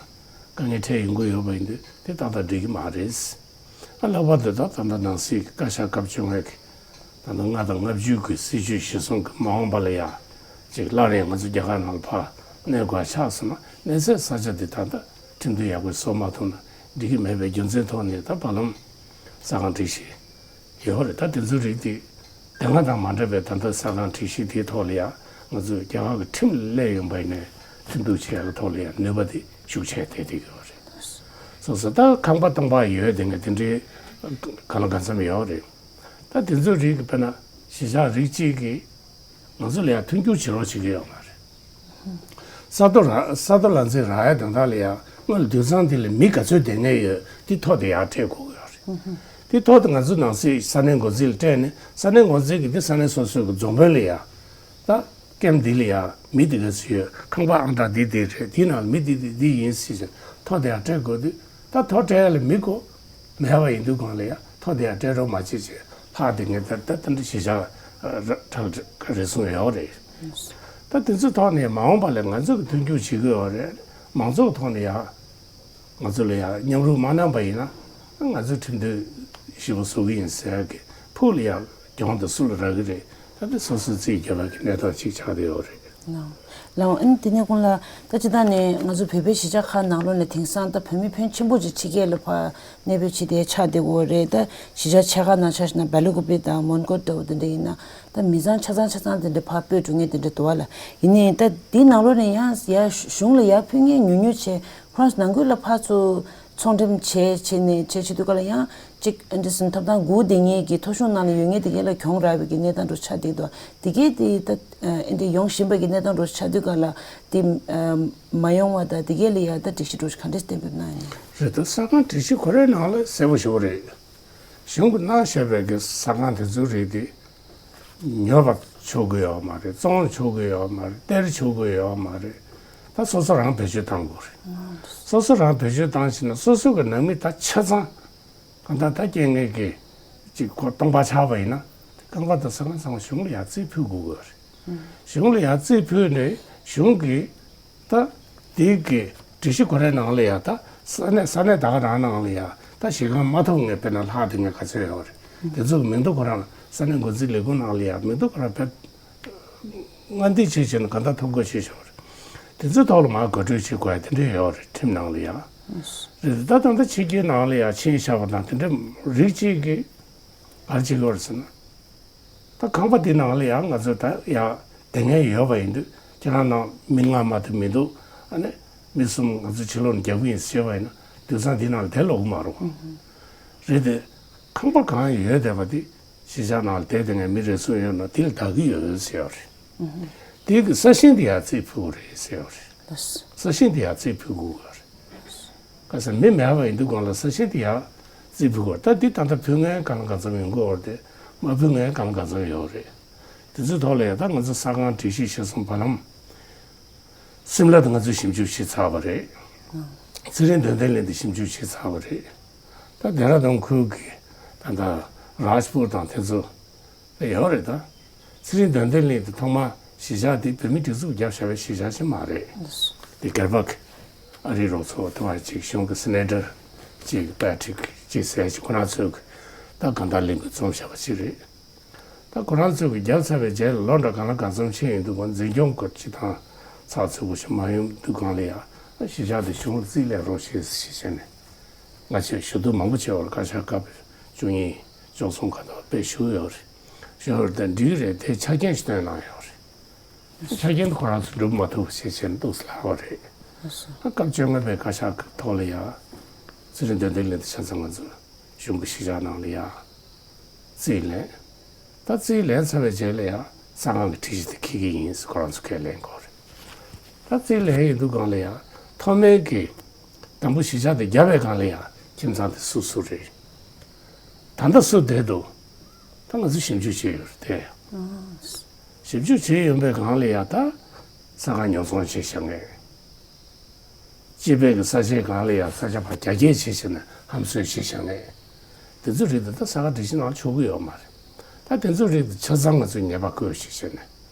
དཀའ་ངལ་འཕྲད་ཡོང་གི་ཡོད་པ་ཡིན་དུས་དེ་ཏག་ཏག་འགྲིག་གི་མ་རེད། ཨ་ལྷག་པར་དུ་ད་ད་ལྟ་ནང་སྲིད་ཀྱི་བཀའ་ཤག་སྐབས་བཅོ་ལྔ་གི་ད་ལྟ་ལྔ་དང་ལྔ་བཅུ་གི་སྲིད་ཇུས་གཞིར་བཟུང་གི་མ་འོངས་པ་ལ་ཡ་ཅིག་སླར་ཡང་ང་ཚོ་རྒྱ་གར་ནང་ལ་ཕར་གནས་དགོས་ཆགས་སོང་ན་གནས་སའི་ས་ཆ་དེ་ད་ལྟ་ཁྲིམས་མཐུན་ཡག་པོ་བཟོ་མ་ཐུབ་ན་འགྲིག་གི་མེད་པའི་རྒྱུ་མཚན་ཐོག་ནས་ད་བར་ལམ་ས་ཁང་སྒྲིག་གཞི་ཡོད་རེད། ད་དེ་ཚོའི་རིགས་དེ་དེ་སྔ་དང་མ་འདྲ་བའི་ད་ལྟ་ས་ཁང་སྒྲིག་གཞི་དེའི་ཐོག་ལ་ཡང་ང་ཚོས་རྒྱ་གར་གྱི་ཁྲིམས་སླེབས་ཡོང་པ་ཡིན་ནའི་ཁྲིམས་གཏུག་བྱེད་ཡག་གི་ཐོག་ལ་ཡང་ནུས་པ་དེ་ཤུགས་ཆེ་ཐེབས་བསྡད་ཀྱི་ཡོད་རེད། སོ་སོ་ད་ཁང་པ་སྟོང་པ་ཡོད་དེ་ངས་དེ་འདྲའི་གང་ལ་གང་འཚམ་ཡོད་རེད། ད་དེ་ཚོའི་རིགས་ཀྱི་དཔེར་ན་གཞིས་ཆགས་རིགས་གཅིག་གིས་ང་ཚོ་ལ་ཡང་མཐུན་འགྱུར་བྱེད་རོགས་བྱེད་ཀྱི་ཡོད་མ་རེད། ས་རྡོ་ར་ས་རྡོ་ལ་འཛེག་རག་ཡ་དང་དག་ལ་ཡང་སྔོན་ལ་དུད་ཚང་དེ་ལ་མི་ག་ཚོད་བསྡད་མཁན་ཡོད་དེ་ཐོ་དེ་ཡར་སྤྲད་དགོས་ཀྱི་ཡོད་རེད། དེ་ཐོ་དེ་ང་ཚོ་ནང་སྲིད་ས་གནས་འགོ་འཛིན་ལ་སྤྲད་ནས་ས་གནས་འགོ་འཛིན་གྱིས་དེ་ས་གནས་སོ་སོའི་གི་རྫོང་དཔོན་ལ་ཡང་ད་ཀེམ་འདི་ལ་ཡང་མི་འདི་ག་ཚོད་ཡོད། ཁང་པ་ཨང་གྲངས་འདི་འདི་རེད། དེའི་ནང་ལ་མི་འདི་འདི་འདི་ཡིན་ཟེར་བྱས་ཐོ་དེ་ཡང་སྤྲད་དགོས་དུས་ད་ཐོ་སྤྲད་ཡ་ལ་མི་དགོས། མེད་པ་ཡིན་དུས་སྒང་ལ་ཡང་ཐོ་དེ་ཡང་སྤྲད་རོགས་མ་བྱེད་ཅེས་ལྷག་དེ་ངས་ད་ད་ད་འདྲ་ཞིག་བཞག་ར་གྲངས་རེ་ཟུང་ཡོད་རེད། ད་དེ་ཚོའི་ཐོག་ནས་མ་འོངས་པ་ལ་ང་ཚོ་གི་མཐུན་འགྱུར་བྱེད་དགོས་ཡོད་རེད། མང་ཚོགས་ཐོག་ནས་ཡང་ང་ཚོ་ལ་ཡང་མཉམ་རུབ་མ་གནང་པ་ཡིན་ན་ང་ཚོས་ཁྲིམས་མཐུན་ཞིབ་པ་བཟོ་གི་ཡིན་ཟེར་གི་ཕུགས་ལ་ཡང་གྱོང་དེ་སུ་ལ་རག་གི་རེད། ད་དེ་སོ་སོའི་རྩིས་རྒྱབ་པ་གི་གནས་སྟངས་ཅིག་ཆགས་བསྡད་ཡོད་རེད། ལའོ་ཨན་དེ་ནས་ཁོང་ལ་ད་ཅི་ད་ནས་ང་ཚོ་བོད་པའི་གཞིས་ཆགས་ཁག་ནང་ལོགས་ནས་དེང་སང་ད་བོད་མི་ཕོན་ཆེན་པོ་ཅིག་ཕྱི་རྒྱལ་ལ་ཕར་གནས་སྤོས་བྱེད་དེ་ཆགས་བསྡད་ཡོད་རེད། ད་གཞིས་ཆགས་ཆེ་ཁག་ནང་ཆ་བཞག་ན་སྦེལ་ཀོབ་དང་མོན་གྷོ་འདྲ་བོ་དེ་འདྲ་ཡིན་ན་ད་མི་ཚང་ཆ་ཚང་ཆ་ཚང་དེ་འདྲ་ཕར་སྤོས་འགྲོ་མཁན་དེ་འདྲ་འདུག་བ་ལ། ཡིན་ནའི་ད་དེའི་ནང་ལོགས་ནས་ཡང་ཡ་གཞུང་ལ་ཡར་ཕུལ་མཁན་ཉུང་ཉུང་བྱས་ཁོ་རང་ཚོ་ནང་ཁུལ་ལ་ཕར་ཚུར་ཚོང་འགྲེམས་བྱས་བྱས་ནས་བྱས་བྱེད་དུས་སྐབས་ལ་ཡང་གཅིག་ཨེ་འདྲ་ཟིན་ཐོབ་ཐང་དགུ་ལྡན་མཁན་གྱི་ཐོ་གཞུང་ནང་ལ་ཡོད་མཁན་དེ་གས་ལ་གྱོང་རག་པའི་གི་གནས་སྟངས་འདྲ་ཆགས་བསྡད་འདུག་དེ་གས་དེ་ད་ཨེ་འདྲ་ཡོང་བཞིན་པའི་གི་གནས་སྟངས་འདྲ་ཆགས་དུས་སྐབས་ལ་དེ་མ་ཡོང་བ་དང་དེ་གས་ལ་ཡ་ད་སྒྲིག་གཞི་འདྲ་ག་འདྲས་གཏན་འབེབས་གནང་ཡིན། རེད། ད་ས་ཁང་སྒྲིག་གཞི་ཁོ་རའི་ནང་ལ་གསལ་པོ་ཞེ་པོ་རེད། གཞུང་གིས་གནང་བཞག་པའི་གི་ས་ཁང་དེ་ཚོའི་རིགས་དེ་ཉོ་བ་ཆོག་གི་ཡོད་མ་རེད། བཙོང་ཆོག་གི་ཡོད་མ་རེད། སྟེར་ཆོག་གི་ཡོད་མ་རེད། ད་སོ་སོ་རང་བེད་སྤྱོད་གཏང་དགོས་རེད། སོ་སོ་རང་བེད་སྤྱོད་བཏང་ཕྱིན་ན་སོ་སོ་གི་ནང་མི་ད་ཆ་ཚང་གང་ལྟར་ད་རྐྱེན་ངན་གྱི་ཅིག་ཁོ་སྟོང་པ་ཆགས་པ་ཡིན་ན་རྐང་པ་དང་ས་ཁང་ཚང་མ་གཞུང་ལ་ཡར་རྩིས་ཕུལ་དགོས་ཀྱི་རེད། གཞུང་ལ་ཡར་རྩིས་ཕུལ་ནས་གཞུང་གིས་ད་དེའི་གི་སྒྲིག་གཞི་ཁོ་རའི་ནང་ལ་ཡ་ད་ས་གནས་ས་གནས་ད་ག་རང་ནང་ལ་ཡ་ད་གཞི་རྐང་མ་ཐོབ་མཁན་དཔེར་ན་ལྷག་དེ་ངས་ག་ཚོད་ཡོད་རེད། དེ་ཚོ་གི་མིང་ཐོ་ཁོ་རང་ས་གནས་འགོ་འཛིན་ལས་ཁུངས་ནང་ལ་ཡ་མིང་ཐོ་ཁོ་རང་ཕེབས། སྔ་འདི་བྱས་བྱས་ན་ག་འདྲ་ཐོབ་དགོས་ཞེས་བྱ་བ་རེད། དེ་ཚོའི་ཐོག་ལ་མར་དགོད་བྲོ་བྱེད་དགོས་ཡ་དེ་འདྲ་ཡོད་རེད། ཁྲིམས་ནང་ལ་ཡ། རེད་དེ་ད་ད་ལྟ་ཕྱི་རྒྱལ་ནང་ལ་ཡ་ཕྱིན་བཞག་པ་དང་དེ་འདྲ་རིགས་གཅིག་གིས་ག་རེ་བྱེད་དགོས་རེད་ཟེར་ན། ད་ཁང་པ་དེ་ནང་ལ་ཡ་ང་ཚོ་ད་ཡ་བསྡད་མཁན་ཡོད་པ་ཡིན་དུས་ཁྱེད་རང་ནང་མི་ལྔ་མ་གཏོགས་མི་འདུག་ཨ་ནི་མི་གསུམ་ང་ཚོ་ཕྱི་ལོགས་ནས་རྒྱག་གི་ཡིན་ཟེར་བ་ཡིན་ན་དུད་ཚང་དེ་ནང་ལ་བསྡད་ལོག་གི་མ་རེད། རེད་དེ། ཁང་པ་གང་ཡོད་བསྡད་པ་དེ་གཞིས་ཆགས་ནང་ལ་བསྡད་བསྡད་མཁན་མི་རེ་ཟུང་ཡོད་ན་དེ་ལ་བདག་གི་ཡོད་ཟེར་བ་རེད། དེ་གི་ས་ཞིང་དེ་ཡར་རྩིས་ཕུལ་དགོས་རེད་ཟེར་བ་རེད། ལགས། ས་ཞིང་དེ་ཡར་རྩིས་ཕུལ་དགོས་རེད། ག་ས་མི་མེད་པ་ཡིན་དུས་སྒང་ལ་ས་ཞིང་དེ་ཡར་རྩིས་ཕུལ་དགོས་རེད། ད་འདི་ད་ལྟ་ཕུལ་མཁན་གང་ལ་གང་འཚམ་ཡོང་གི་ཡོད་རེད་དེ་མ་ཕུལ་མཁན་གང་ལ་གང་འཚམ་ཡོད་རེད། དེ་ཚོའི་ཐོག་ལ་ཡང་ད་ང་ཚོ་ས་ཁང་སྒྲིག་གཞི་གཞིར་བཟུང་བར་ལམ། སིམ་ལ་དེ་ང་ཚོས་ཞིབ་འཇུག་བྱས་ཚར་བ་རེད། ཚེ་རིང་དོན་ལྡན་གླིང་དེ་ཞིབ་འཇུག་བྱས་ཚར་བ་རེད། ད་ལྡེ་ར་ལྡུན་ཁུལ་གྱི་ད་ལྟ་རཱཇ་པུར་དང་དེ་ཚོ་ཡོད་རེད་ད། ཚེ་རིང་དོན་ལྡན་གླིང་དེ་ཐོག་མར་གཞིས་ཆགས་དེ་བོད་མི་སྒྲིག་འཛུགས་བརྒྱབ་བཞག་པའི་གཞིས་ཆགས་ཤིག་མ་རེད། དེ་སྒེར་པ་གི་ ཨ་རིའི་རོགས་ཚོགས་དེ་བ་ཅིག་གཞུང་གི་སི་ནེ་ཊར་ཅིག་པད་ཊི་རིག་ཅིག་ཟེར་ཅིག་ཁོ་རང་ཚོས་ད་གང་ལྟར་ལས་འགུལ་རྩོམ་བཞག་པ་ཅིག་རེད། ད་ཁོ་རང་ཚོས་ཀྱི་བརྒྱབ་ཚར་བའི་རྗེས་ལ་ལོ་འདྲ་གང་ལ་གང་འཚམ་ཕྱིན་ཡོང་དུས་ཀྱང་འཛིན་སྐྱོང་སྐོར་ཅིག་དང་ཚགས་ཚུད་པོ་ཞིག་མ་ཡོང་དུས་གང་ལ་ཡ་གཞིས་ཆགས་དེ་གཞུང་རྩིས་ལེན་རོགས་བྱེད་ཞེས་བྱས་ནས་ང་ཚོས་ཞུ་གཏུག་མང་པོ་བྱས་པར་བཀའ་ཤག་སྐབས་བཅུ་གཉིས་བཅུ་གསུམ་ཁ་ཐོག་དཔེ་ཞུ་ཡོད་རེད། ཞུ་ཡོད་རེད་དེ་འགྲིག་རེད་དེ་ཆ་རྐྱེན་ཞིག་བཏོན་གནང་ཡོད་རེད། ཆ་རྐྱེན་དེ་ཁོ་རང་ཚོ་འགྲུབ་མ་ཐུབ་ཞེས་བྱས་ནས་འདུག་ལབ་པ་རེད། སྐབས་བཅོ་ལྔ་པའི་བཀའ་ཤག་གི་ཐོག་ལ་ཡ་རྩིས་རིག་འདོན་ཐེངས་ལེན་དུ་ཆ་ཚང་ང་ཚོ་གཞུང་གི་གཞིས་ཆགས་ནང་ལ་ཡ་རྩིས་ལེན། ད་རྩིས་ལེན་ཚར་བའི་རྗེས་ལ་ཡ་ས་ཁང་གི་སྒྲིག་གཞི་དེ་འཁྱེར་གྱི་ཡིན་ཟེར་ཁོ་རང་ཚོ་ཁས་ལེན་དགོས་རེད། ད་རྩིས་ལེན་ཡིན་དུས་སྒང་ལ་ཡ་ཐོག་མའི་གི་དང་པོ་གཞིས་ཆགས་དེ་བརྒྱབ་པའི་སྒང་ལ་ཡ་ཁྱིམ་ཚང་དེ་སུ་སུ་རེད། ད་ལྟ་སུ་བསྡད་འདུག་ད་ང་ཚོ་ཞིབ་འཇུག་བྱས་ཡོད་རེད་དེ། ཞིབ་འཇུག་བྱས་ཡོད་པའི་སྒང་ལ་ཡ་ད་ས་ཁང་ཉོ་ཚོང་བྱས་བཞག་མཁན། སྤྱི་པའི་གི་ས་ཆའི་སྒང་ལ་ཡ་ས་ཆ་ཕར་རྒྱ་སྐྱེད་བྱས་བྱས་ནས་ཧམ་བཟོས་བྱས་བཞག་མཁན། དེ་ཚོའི་རིགས་དེ་ད་ས་ཁ་སྒྲིག་གཞི་ནང་ཆོག་གི་ཡོད་མ་རེད། ད་དེ་ཚོའི་རིགས་དེ་ཆ་ཚང་ང་ཚོས་ཉེས་པ་བཀོད་བྱས་བྱས་ནས་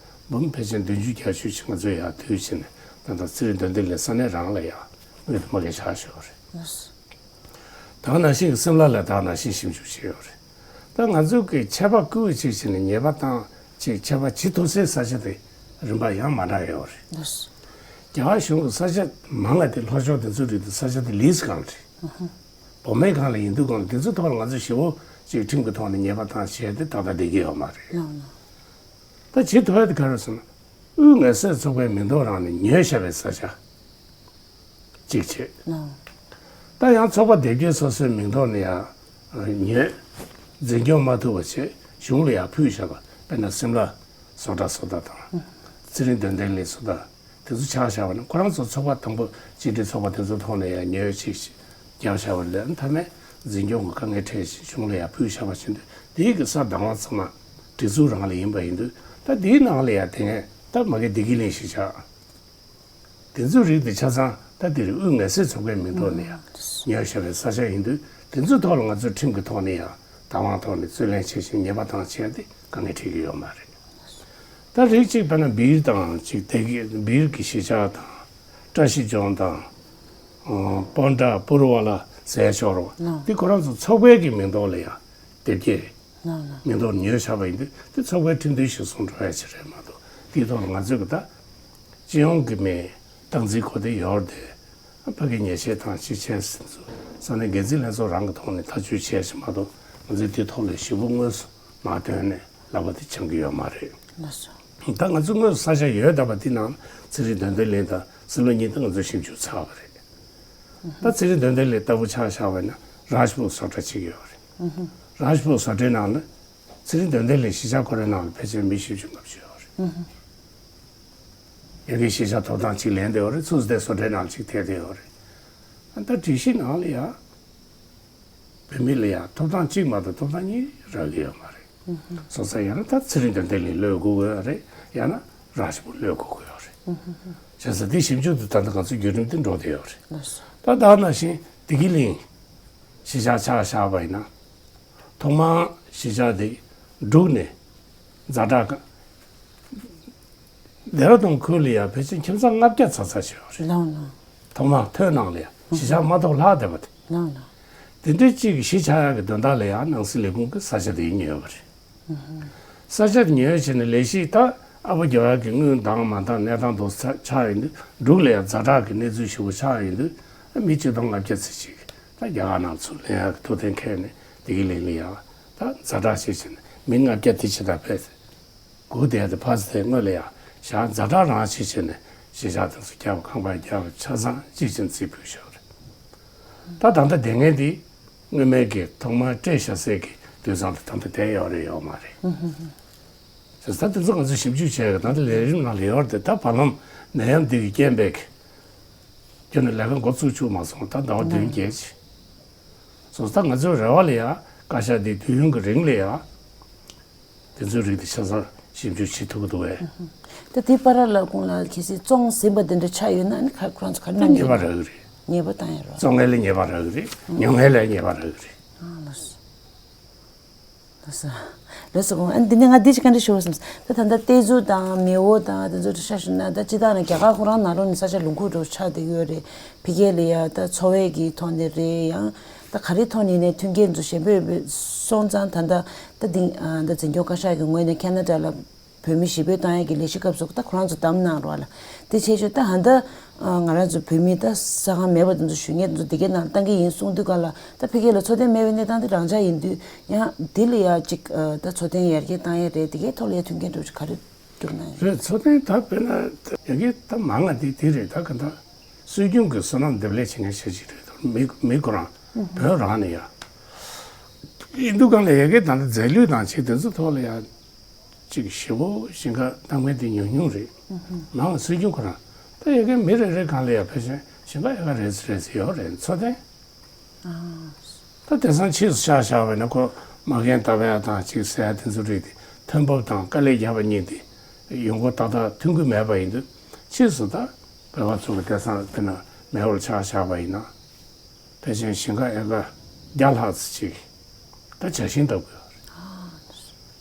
འབུམ་ཕལ་ཆེར་བདུན་ཅུ་བརྒྱད་ཅུ་ཅིག་ང་ཚོས་ཡར་བསྡུས་བྱས་ནས་ད་ལྟ་རྩིས་རིག་འདོན་ཐེངས་ལེན་ས་གནས་རང་ལ་ཡ་དངུལ་དེ་མ་གི་ཆགས་བཞག་ཡོད་རེད། ད་ག་ནང་བཞིན་གྱི་སིམ་ལ་ལ་ད་ག་ནང་བཞིན་ཞིབ་འཇུག་བྱས་ཡོད་རེད། ད་ང་ཚོ་གི་ཆད་པ་བསྐུལ་བ་ཅིག་བྱས་ནས་ཉེས་པ་བཏང་ཅིག་ཆད་པ་བྱེད་ཐུབ་སའི་ས་ཆ་དེ་རིམ་པ་ཡང་མ་འདྲ་ཡོད་རེད། རྒྱ་གར་གཞུང་གི་ས་ཆ་མང་བ་དེ་ལྷོ་ཕྱོགས་དེ་ཚོའི་རིགས་དེ་ས་ཆ་དེ་ལིས་སྒང་རེད། བོད་མིའི་སྒང་ལ་ཡིན་དུས་སྒང་ལ་དེ་ཚོའི་ཐོག་ལ་ང་ཚོ་ཞེ་པོ་ཅིག་ཁྲིམས་ཀྱི་ཐོག་ནས་ཉེས་པ་བཏང་བྱས་ཏེ་ཏག་ཏག་བསྡད་ཀྱི་ཡོད་མ་རེད། ད་བྱེད་ཐུབ་ཡ་དེ་ག་རེ་ཟེར་ན། དབུས་ངལ་སེལ་ཚོགས་པའི་མིང་ཐོག་རང་ནས་ཉོས་བཞག་པའི་ས་ཆ་གཅིག་བྱས། ཨ། ད་ཡང་ཚོགས་པ་སྡེ་བརྒྱད་སོ་སོའི་མིང་ཐོག་ནས་ཡང་ཉོས། འཛིན་སྐྱོང་མ་ཐུབ་པ་བྱས་གཞུང་ལ་ཡང་ཕུལ་བཞག་པ་དཔེར་ན་སིམ་ལ་བཟོ་གྲྭ་བཟོ་ལྟ་དང་། རྩིས་རིག་འདོན་ཐེངས་ལེན་བཟོ་ལྟ་དེ་ཚོ་ཆགས་བཞག་པ་ནི་ཁོ་རང་ཚོ་ཚོགས་པ་དང་པོ་གཅིག་སྒྲིལ་ཚོགས་པ་དེ་ཚོ་ཐོག་ནས་ཡང་ཉོས་ཅིག་བརྒྱབ་བཞག་པ་ལས་མཐའ་མའི་འཛིན་སྐྱོང་གི་དཀའ་ངལ་འཕྲད་བཞིན་གཞུང་ལ་ཡང་ཕུལ་བཞག་པ་བཞིན་དུ་དེའི་གི་ས་བདག་དབང་ཚང་མ་སྒྲིག་འཛུགས་རང་ལ་ཡིན་པ་ཡིན་དུས་ད་དེའི་ནང་ལ་ཡང་དེ་ངས་ད་མ་གི་བདེ་སྐྱིད་གླིང་གཞིས་ཆགས། དེ་ཚོའི་རིགས་དེ་ཆ་ཚང་ད་དེ་རིང་དབུས་ངལ་སེལ་ཚོགས་པའི་མིང་ཐོག་ནས་ཡང་ཉོས་བཞག་པའི་ས་ཆ་ཡིན་དུས་དེ་ཚོའི་ཐོག་ལ་ང་ཚོས་ཁྲིམས་ཀྱི་ཐོག་ནས་ཡང་བདག་དབང་ཐོག་ནས་རྩོད་ལེན་བྱེད་བཞིན་ཉེས་པ་བཏང་བྱས་ཏེ་དཀའ་ངལ་འཕྲད་ཀྱི་ཡོད་མ་རེད། ད་རིགས་གཅིག་དཔེར་ན་སྦིར་དང་གཅིག་དེ་གི་སྦིར་གྱི་གཞིས་ཆགས་དང་བཀྲ་ཤིས་ལྗོངས་དང་སྤོན་ཊ་པུ་རུ་ཝ་ལ་ཟེར་ཤོག་རོགས་འདི་ཁོ་རང་ཚོ་ཚོགས་པའི་གི་མིང་ཐོག་ལ་ཡང་དེབ་སྐྱེལ་རེད། མིང་ཐོག་ཉོས་བཞག་པ་ཡིན་དུས་དེ་ཚོགས་པའི་ཁྲིམས་མཐུན་ཞིག་སོང་འགྲོ་ཡ་ཅིག་རེད་མ་གཏོགས་དེའི་ཐོག་ལ་ང་ཚོས་གི་ད་སྤྱི་ཡོངས་ཀྱི་མི་སྟངས་འཛིན་གོ་བདེ་ཡོད་རེད་དེ། ཕ་གི་ཉེས་ཆད་དང་ཅི་བྱས་ཟིན་ཚུལ་ས་གནས་འགན་འཛིན་ལྷན་ཚོགས་རང་གི་ཐོག་ནས་ཐག་གཅོད་བྱས་ཤིག་མ་གཏོགས་ང་ཚོས་དེའི་ཐོག་ལ་ཞིབ་པོ་དངོས་སུ་མ་ཐོན་ནས་ལབ་པ་དེ་འཆང་གི་ཡོད་མ་རེད། ལགས་སོ། ད་ང་ཚོ་དངོས་སུ་ས་ཆ་ཡོད་བསྡད་པ་དེ་ནང་རྩིས་རིག་འདོན་ཐེངས་ལེན་དང་སྲིད་བློན་གཉིས་ད་ང་ཚོས་ཞིབ་འཇུག་ཚར་བ་རེད། ད་རྩིས་རིག་འདོན་ཐེངས་ལེན་ལྟ་བུ་ཆ་བཞག་པ་ཡིན་ན་རཱཇ་པུར་བཟོ་གྲྭ་གཅིག་ཡོད་རེད། རཱཇ་པུར་བཟོ་གྲྭའི་ནང་ལ་རྩིས་རིག་འདོན་ཐེངས་ལེན་གཞིས་ཆགས་ཁོ་རའི་ནང་ལ་ཕལ་ཆེར་མི་བཞི་བཅུ་ལྔ་བཅུ་ཡོད་རེད། ཡ་གི་གཞིས་ཆགས་ཐོབ་ཐང་གཅིག་ལེན་བསྡད་ཡོད་རེད། ཚུར་བསྡད་བཟོ་གྲྭའི་ནང་གཅིག་ཐེབས་བསྡད་ཡོད་རེད། ད་སྒྲིག་གཞི་ནང་ལ་ཡ། བོད་མི་ལ་ཡ་ཐོབ་ཐང་གཅིག་མ་གཏོགས་ཐོབ་ཐང་གཉིས་རག་གི་ཡོད་མ་རེད། སོང་ཙང་ཡང་ན་ད་ཚེ་རིང་དོན་ལྡན་གླིང་གློད་དགོས་ཀྱི་ཡོད་རེད། ཡང་ན་རཱཇ་པུར་གློད་དགོས་ཀྱི་ཡོད་རེད། བྱས་ཙང་དེ་ཞིབ་འཇུག་དེ་ད་ལྟ་ང་ཚོའི་བརྒྱུད་རིམ་དེ་འགྲོ་བསྡད་ཡོད་རེད། ལགས་སོ། ད་ད་ནང་བཞིན་བདེ་སྐྱིད་གླིང་གཞིས་ཆགས་ཆ་བཞག་པ་ཡིན་ན། ཐོག་མར་གཞིས་ཆགས་དེ་འབྲུག་ནས་ཛ་དྲག་ཌེ་ར་ལྡུན་ཁུལ་ལ་ཡང་ཕལ་ཆེར་ཁྱིམ་ཚང་ལྔ་བརྒྱ་ཚ་ཚ་ཞིག་ཡོད་རེད། ལགས་ལགས། ཐོག་མར་ཐོན་ནང་ལ་ཡང་གཞིས་ཆགས་མ་གཏོགས་ལྷག་བསྡད་པ་དེ། ལགས་ལགས། དེ་འདྲའི་གཅིག་གཞིས་ཆགས་ཡག་གི་དོན་དག་ལ་ཡང་ནང་སྲིད་ལས་ཁུངས་ཀྱིས་ས་ཆ་དེ་ཉོས་པ་རེད། ས་ཆ་དེ་ཉོས་བྱས་ནས་ལས་གཞི་ད་ཨ་ཕ་རྒྱབ་ཡག་གི་དངུལ་འདང་མ་འདང་གནས་སྟངས་དུ་ཆགས་ཡོང་དུས་འབྲུག་ལ་ཡང་ཛ་དྲག་གི་གནས་ཚུལ་ཞེ་པོ་ཆགས་ཡོང་དུས་མི་ཆིག་སྟོང་ལྔ་བརྒྱ་ཙམ་ཞིག་ད་རྒྱ་གར་ནང་ཚུར་ལེན་ཡག་གི་ཐུགས་གཏན་འཁེལ་ནས་བདེ་སྐྱིད་གླིང་ལ་ཡང་ད་ཛ་དྲག་བྱས་བྱས་ནས་མི་ལྔ་བརྒྱ་དེ་ཕྱི་དང་ཕེབས་ཏེ། སྒུག་བསྡད་དེ་ཕར་ཚུར་དེ་སྔོན་ལ་ཡང་ཞག་ཛ་དྲག་རང་བྱེད་བྱས་ནས་གཞིས་ཆགས་དེ་ཚོ་རྒྱབ་ཁང་པ་རྒྱབ་ཆ་ཚང་གཅིག་ཅན་རྩིས་ཕུལ་བཞག་རེད། ད་ད་ལྟ་དེ་ངན་འདི་སྔོན་མའི་གི་ཐོག་མར་སྤྲད་བཞག་སའི་གི་དུད་ཚང་དེ་ད་ལྟ་བསྡད་ཡོད་རེད་ཡོད་མ་རེད། བྱས་ཙང་ད་དེ་ཚོ་ང་ཚོས་ཞིབ་འཇུག་བྱས་གི་ད་ལྟ་ལས་རིམ་ནང་ལ་ཡོད་རེད་དེ་ད་བར་ལམ་ནད་ཡམས་འདི་གི་རྐྱེན་པས་གི་ཁྱོན་ནས་ལས་ཀ་འགོ་བཙུགས་བཅུག་མ་སོང་ད་ཟླ་བ་བདུན་བརྒྱད་ཅིག་སོང་ཙང་ང་ཚོའི་རེ་བ་ལ་ཡ་བཀའ་ཤག་འདི་དུས་ཡུན་གྱི་རིང་ལ་ཡ། དེ་ཚོའི་རིགས་དེ་ཆ་ཚང་ཞིབ་འཇུག་བྱེད་ཐུབ་ཀྱི་འདུག་བས། ད་དེ་པར་ལ་ཁོང་ལ་གལ་སྲིད་བཙོང་ཟིན་པ་དེ་འདྲ་ཆགས་ཡོད་ན་ནི་ཁ་ཁོ་རང་ཚོ་ག་ད་ཉེས་པ་རག་གི་རེད། ཉེས་པ་བཏང་ཡ་རོ། བཙོང་མཁན་ལ་ཉེས་པ་རག་གི་རེད། ཉོ་མཁན་ལ་ཉེས་པ་རག་གི་རེད། ཨ་ལགས་སོ། ལགས་སོ། ལགས་སོ། ཨ་ནི་འདི་ནས་ང་འདི་ཅིག་བཀའ་འདྲི་ཞུ་བ་བསམས། ད་ད་ལྟ་ཏེ་ཛུ་དང་མེའོ་དང་དེ་ཚོ་ཤ་ཞུ་ན་ད་སྤྱི་བཏང་ནས་རྒྱ་གར་ཁོ་རང་ནང་ལོགས་ནས་ས་ཆ་ལུང་ཁུག་འདྲ་ཆགས་བསྡད་ཡོད་རེད། ཕ་གི་ལ་ཡ་ད་འཚོ་བའི་གི་ཐོག་ནས་རེད། ཡང་ད་ག་རེ་ཐོག་ནས་ནས་མཐུན་རྐྱེན་ཚོ་ཞན་པོ་ཡོད་པ་སོང་ཙང་ད་ད་ད་འདི་ད་འཛིན་སྐྱོང་བཀའ་ཤག་གི་ངོས་ནས་ཁེ་ན་ཌ་ལ་བོད་མི་ཞི་བའི་བཏང་ཡས་ཀྱི་ལས་གཞི་སྐབས་སུ་ད་ཁོ་རང་ཚོ་བདམས་གནང་རོགས་ལ། དེ་བྱས་ཆོག་ད་ཧ་ད་ང་རང་ཚོ་བོད་མི་ད་ས་ཁང་མེད་པ་དེ་ཚོ་ཞུ་མཁན་དེ་ཚོ་དེ་གའི་ནང་བཏང་གི་ཡིན་གསུངས་དུས་ག་ལ་ད་ཕ་གི་ལ་འཚོ་རྟེན་མེད་པའི་གནས་སྟངས་དེ་རང་འཇགས་ཡིན་དུས་ཡང་དེ་ལ་ཡ་ཅིག་ད་འཚོ་རྟེན་ཡར་རྒྱས་བཏང་ཡས་རེད། དེ་གའི་ཐོག་ལ་ཡ་མཐུན་རྐྱེན་འདྲ་བོ་ཅིག་ག་རེ་བསྐྲུན་གནང་ཡོད། རེད། འཚོ་རྟེན་ད་དཔེར་ན་ཡ་གི་ད་མང་ང་དེ་དེ་རེད། ད་ག་ད་སྲོལ་རྒྱུན་གྱི་སོ་ནམ་འདེབས་ལས་བྱེད་མཁན་ཤ་ཅིག་རེད། ད་མི་མི་ཁོ་རང་བོད་རང་ནས་ཡ་ཡིན་དུས་ག་ལ་ཡ་གི་ད་ད་རྫས་ལུད་དང་ཆེད་དེ་ཚོ་ཐོག་ལ་ཡ། ཅིག་ཞེ་པོ་ཞིང་ཁ་བཏབ་མཁན་དེ་ཉུང་ཉུང་རེད། ནང་ལ་སྲོལ་རྒྱུན་ཁོ་རང་ད་ཡ་གི་མི་རེ་རེ་སྒང་ལ་ཡ་ཕལ་ཆེར་ཞིང་ཁ་ཡ་ག་རེ་ཙམ་རེ་ཙམ་ཡོད་རེད། འཚོ་རྟེན་ད་དེང་སང་ཕྱིས་སུ་ཆ་བཞག་པ་ཡིན་ན་ཁོ་མ་རྒན་བཏབ་ཡ་དང་ཅིག་ཟ་ཡ་དེ་ཚོ་རིགས་དེ་ཐོན་འབབ་དང་དཀའ་ལས་རྒྱབ་པ་གཉིས་དེ་ཡོང་སྒོ་ཏག་ཏག་ཐོན་གི་མེད་པ་ཡིན་དུས་ཕྱིས་སུ་ད་བོད་པ་ཚོ་གི་དེང་སང་དཔེར་ན་མེའོ་ལ་ཆ་བཞག་པ་ཡིན་ན། ཕལ་ཆེར་ཞིང་ཁ་ཨེ་ཀར་བརྒྱ་ལྷག་ཙམ་ཅིག་ད་ཇ་ཤིང་བཏབ་དགོས་པ་རེད།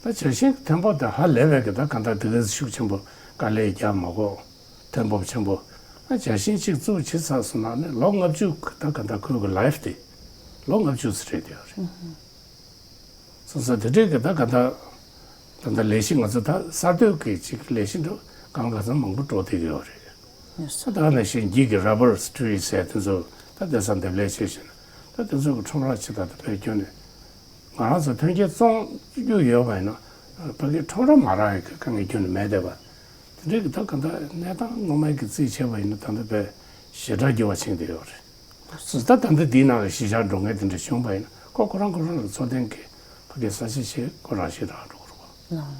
ད་ཇ་ཤིང་གི་ཐོན་འབབ་དེ་ཧ་ལས་པའི་གི་ད་གང་ལྟར་དེ་ག་ཤུགས་ཆེན་པོ་དཀའ་ལས་རྒྱག་མ་དགོས། ཐོན་འབབ་ཆེན་པོ། ཨ་ཇ་ཤིང་གཅིག་བཙུགས་བྱས་ཚར་སོང་ན་ནི་ལོ་ལྔ་བཅུ་གི་ད་གང་ལྟར་ཁོའི་གི་ལའིཕ་དེ་ལོ་ལྔ་བཅུ་ཙམ་རེད་དེ་ཡོད་རེད། སོང་ཙང་དེ་འདྲའི་གི་ད་ག་ད་ད་ལྟ་ལས་གཞི་ང་ཚོ་ད་གསར་གཏོད་ཀྱི་ཅིག་ལས་གཞི་འགྲོ་གང་ག་ཚང་མང་པོ་འགྲོ་བསྡད་ཀྱི་ཡོད་རེད། ད་ནང་བཞིན་འགྱིག་གི་rubber tree ཟེར་དེ་ཚོ་ད་དེང་སང་འདེབས་ལས་བྱེད་བཞིན་ད་དེ་ཚོ་གི་ཁྲོམ་ར་ཆེ་ད་ད་བེད་སྐྱོན་ནས་ང་རང་ཚོ་ཐོན་སྐྱེད་བཙོང་རྒྱུ་ཡོད་པ་ཡིན་ན་ཕ་གི་ཁྲོམ་ར་མ་རག་ཡ་གི་དཀའ་ངལ་ཁྱོན་ནས་མེད་བསྡད་པ། དེ་འདྲའི་གི་ད་ག་ད་གནས་སྟངས་ངོ་མ་གི་རྩིས་བྱས་པ་ཡིན་ན་ད་ལྟ་བས་ཞེ་དྲག་འགྱུར་བ་ཕྱིན་བསྡད་ཡོད་རེད། སོ་ད་ད་ལྟ་འདིའི་ནང་ལ་གཞིས་ཆགས་འགྲོ་མཁན་དེ་འདྲ་བྱུང་བ་ཡིན་ན་ཁོ་ཁོ་རང་ཁོ་རང་ལ་འཚོ་རྟེན་གྱི་ཕ་གི་ས་ཆ་ཞིག་ཁོ་རང་ཞིག་རག་འགྲོ་གི་རེད་པ།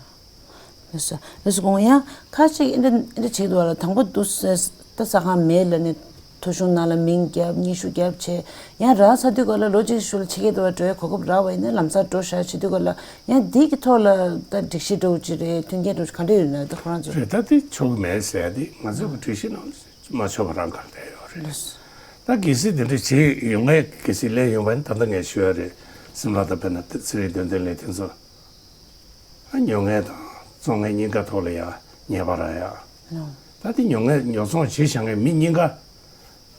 ལགས་སོ། ལགས་སོ། དགོངས། ཡང་ཁ་ཅིག་ཨེ་འདྲ་ཨེ་འདྲ་བྱེད་འདུག་པ་ལ། དང་པོ་འདུག་ཟེར་ད་ས་ཁང་མེད་ལབ་ནས་ཐོ་གཞུང་ནང་ལ་མིང་བརྒྱབ་སྙན་ཞུ་བརྒྱབ་བྱས། ཡང་རག་ཚར་དུས་ག་ལ་ལོ་གཅིག་ཤུལ་ཕྱི་རྒྱལ་དུ་བ་འགྲོ་ཡའི་གོ་སྐབས་རག་པ་ཡིན་ན་ལམ་སང་འགྲོ་བཞག་བྱེད་དུས་ག་ལ་ཡང་འདི་གི་ཐོག་ལ་ད་སྒྲིག་གཞི་འདྲ་བོ་ཅིག་རེད། མཐུན་རྐྱེན་འདྲ་བོ་ཅིག་ག་འདྲ་ཡོད་ན་ད་ཁོ་རང་ཚོ། རེད། ད་དེ་ཆོག་གི་མེད་ཟེར་ཡ་དེ་ང་ཚོ་གི་སྒྲིག་གཞི་ནང་ལ་མ་ཆོག་པ་རང་གང་བསྡད་ཡོད་རེད། ལགས་སོ། ད་གལ་སྲིད་དེ་འདྲ་བྱེད་ཡོང་ངེས་གལ་སྲིད་སླེབས་ཡོང་བ་ཡིན་ད་ལྟ་ངས་ཞུ་ཡ་རེད། སིམ་ལ་དང་དཔེར་ན་ཚེ་རིང་དོན་ལྡན་ལགས་དེ་ཚོ། ཨ་ཉོ་མཁན་དང་བཙོང་མཁན་གཉིས་ཀ་ཐོག་ལ་ཡ་ཉེས་པ་རག་ཡ། ལགས། ད་དེ་ཉོ་མཁན་ཉོ་ཚོང་བྱེད་བཞག་མཁན་མི་གཉིས་ཀ་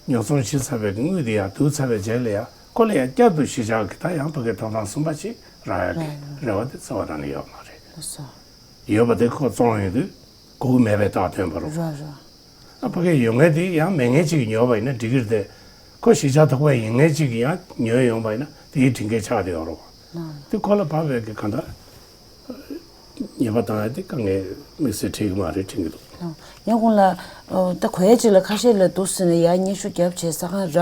ཉོ་ཚོང་བྱེད་ཚར་བའི་དངུལ་དེ་ཡ་བསྡུ་ཚར་བའི་རྗེས་ལ་ཡ་ཁོ་ལ་ཡ་བསྐྱར་དུ་གཞིས་ཆགས་ཀྱི་ད་ཡང་ཕ་གིའི་ཐོབ་ཐང་གསུམ་པ་ཅིག་རག་ཡ་གི་རེ་བ་དེ་རྩ་བ་རང་ནས་ཡོད་མ་རེད། ལགས་སོ། ཡོད་པ་དེ་ཁོ་བཙོང་ཡོང་དུས་དགོས་མེད་པའི་རྟགས་སྟོན་པ་རེད། རེད་རེད། ཨ་ཕ་གིར་ཡོད་མཁན་དེ་ཡང་མེད་མཁན་ཅིག་ཉོས་པ་ཡིན་ན་འགྲིག་གི་རེད་དེ། ཁོ་གཞིས་ཆགས་ཐོག་པ་ཡིན་མཁན་ཅིག་ཡང་ཉོས་ཡོང་བ་ཡིན་ན་དེའི་སྒྲིག་འགལ་ཆགས་བསྡད་ཡོད་རེད་པ། ལགས། དེ་ཁོ་ལ་བབས་པའི་གི་གང་ལྟར་ཉེས་པ་བཏང་ཡ་དེ་དཀའ་ངལ་དམིགས་བསལ་འཕྲད་ཀྱི་མ་རེད་དྲན་གྱི་འདུག། ལགས། ཡང་ཁོང་ལ་ཨོ་ད་གོ་ཡ་ཅིག་ལ་ཁ་ཤས་ལ་འདུག་ཟེར་ནས་ཡར་སྙན་ཞུ་བརྒྱབ་བྱས་ས་ཁང་རག་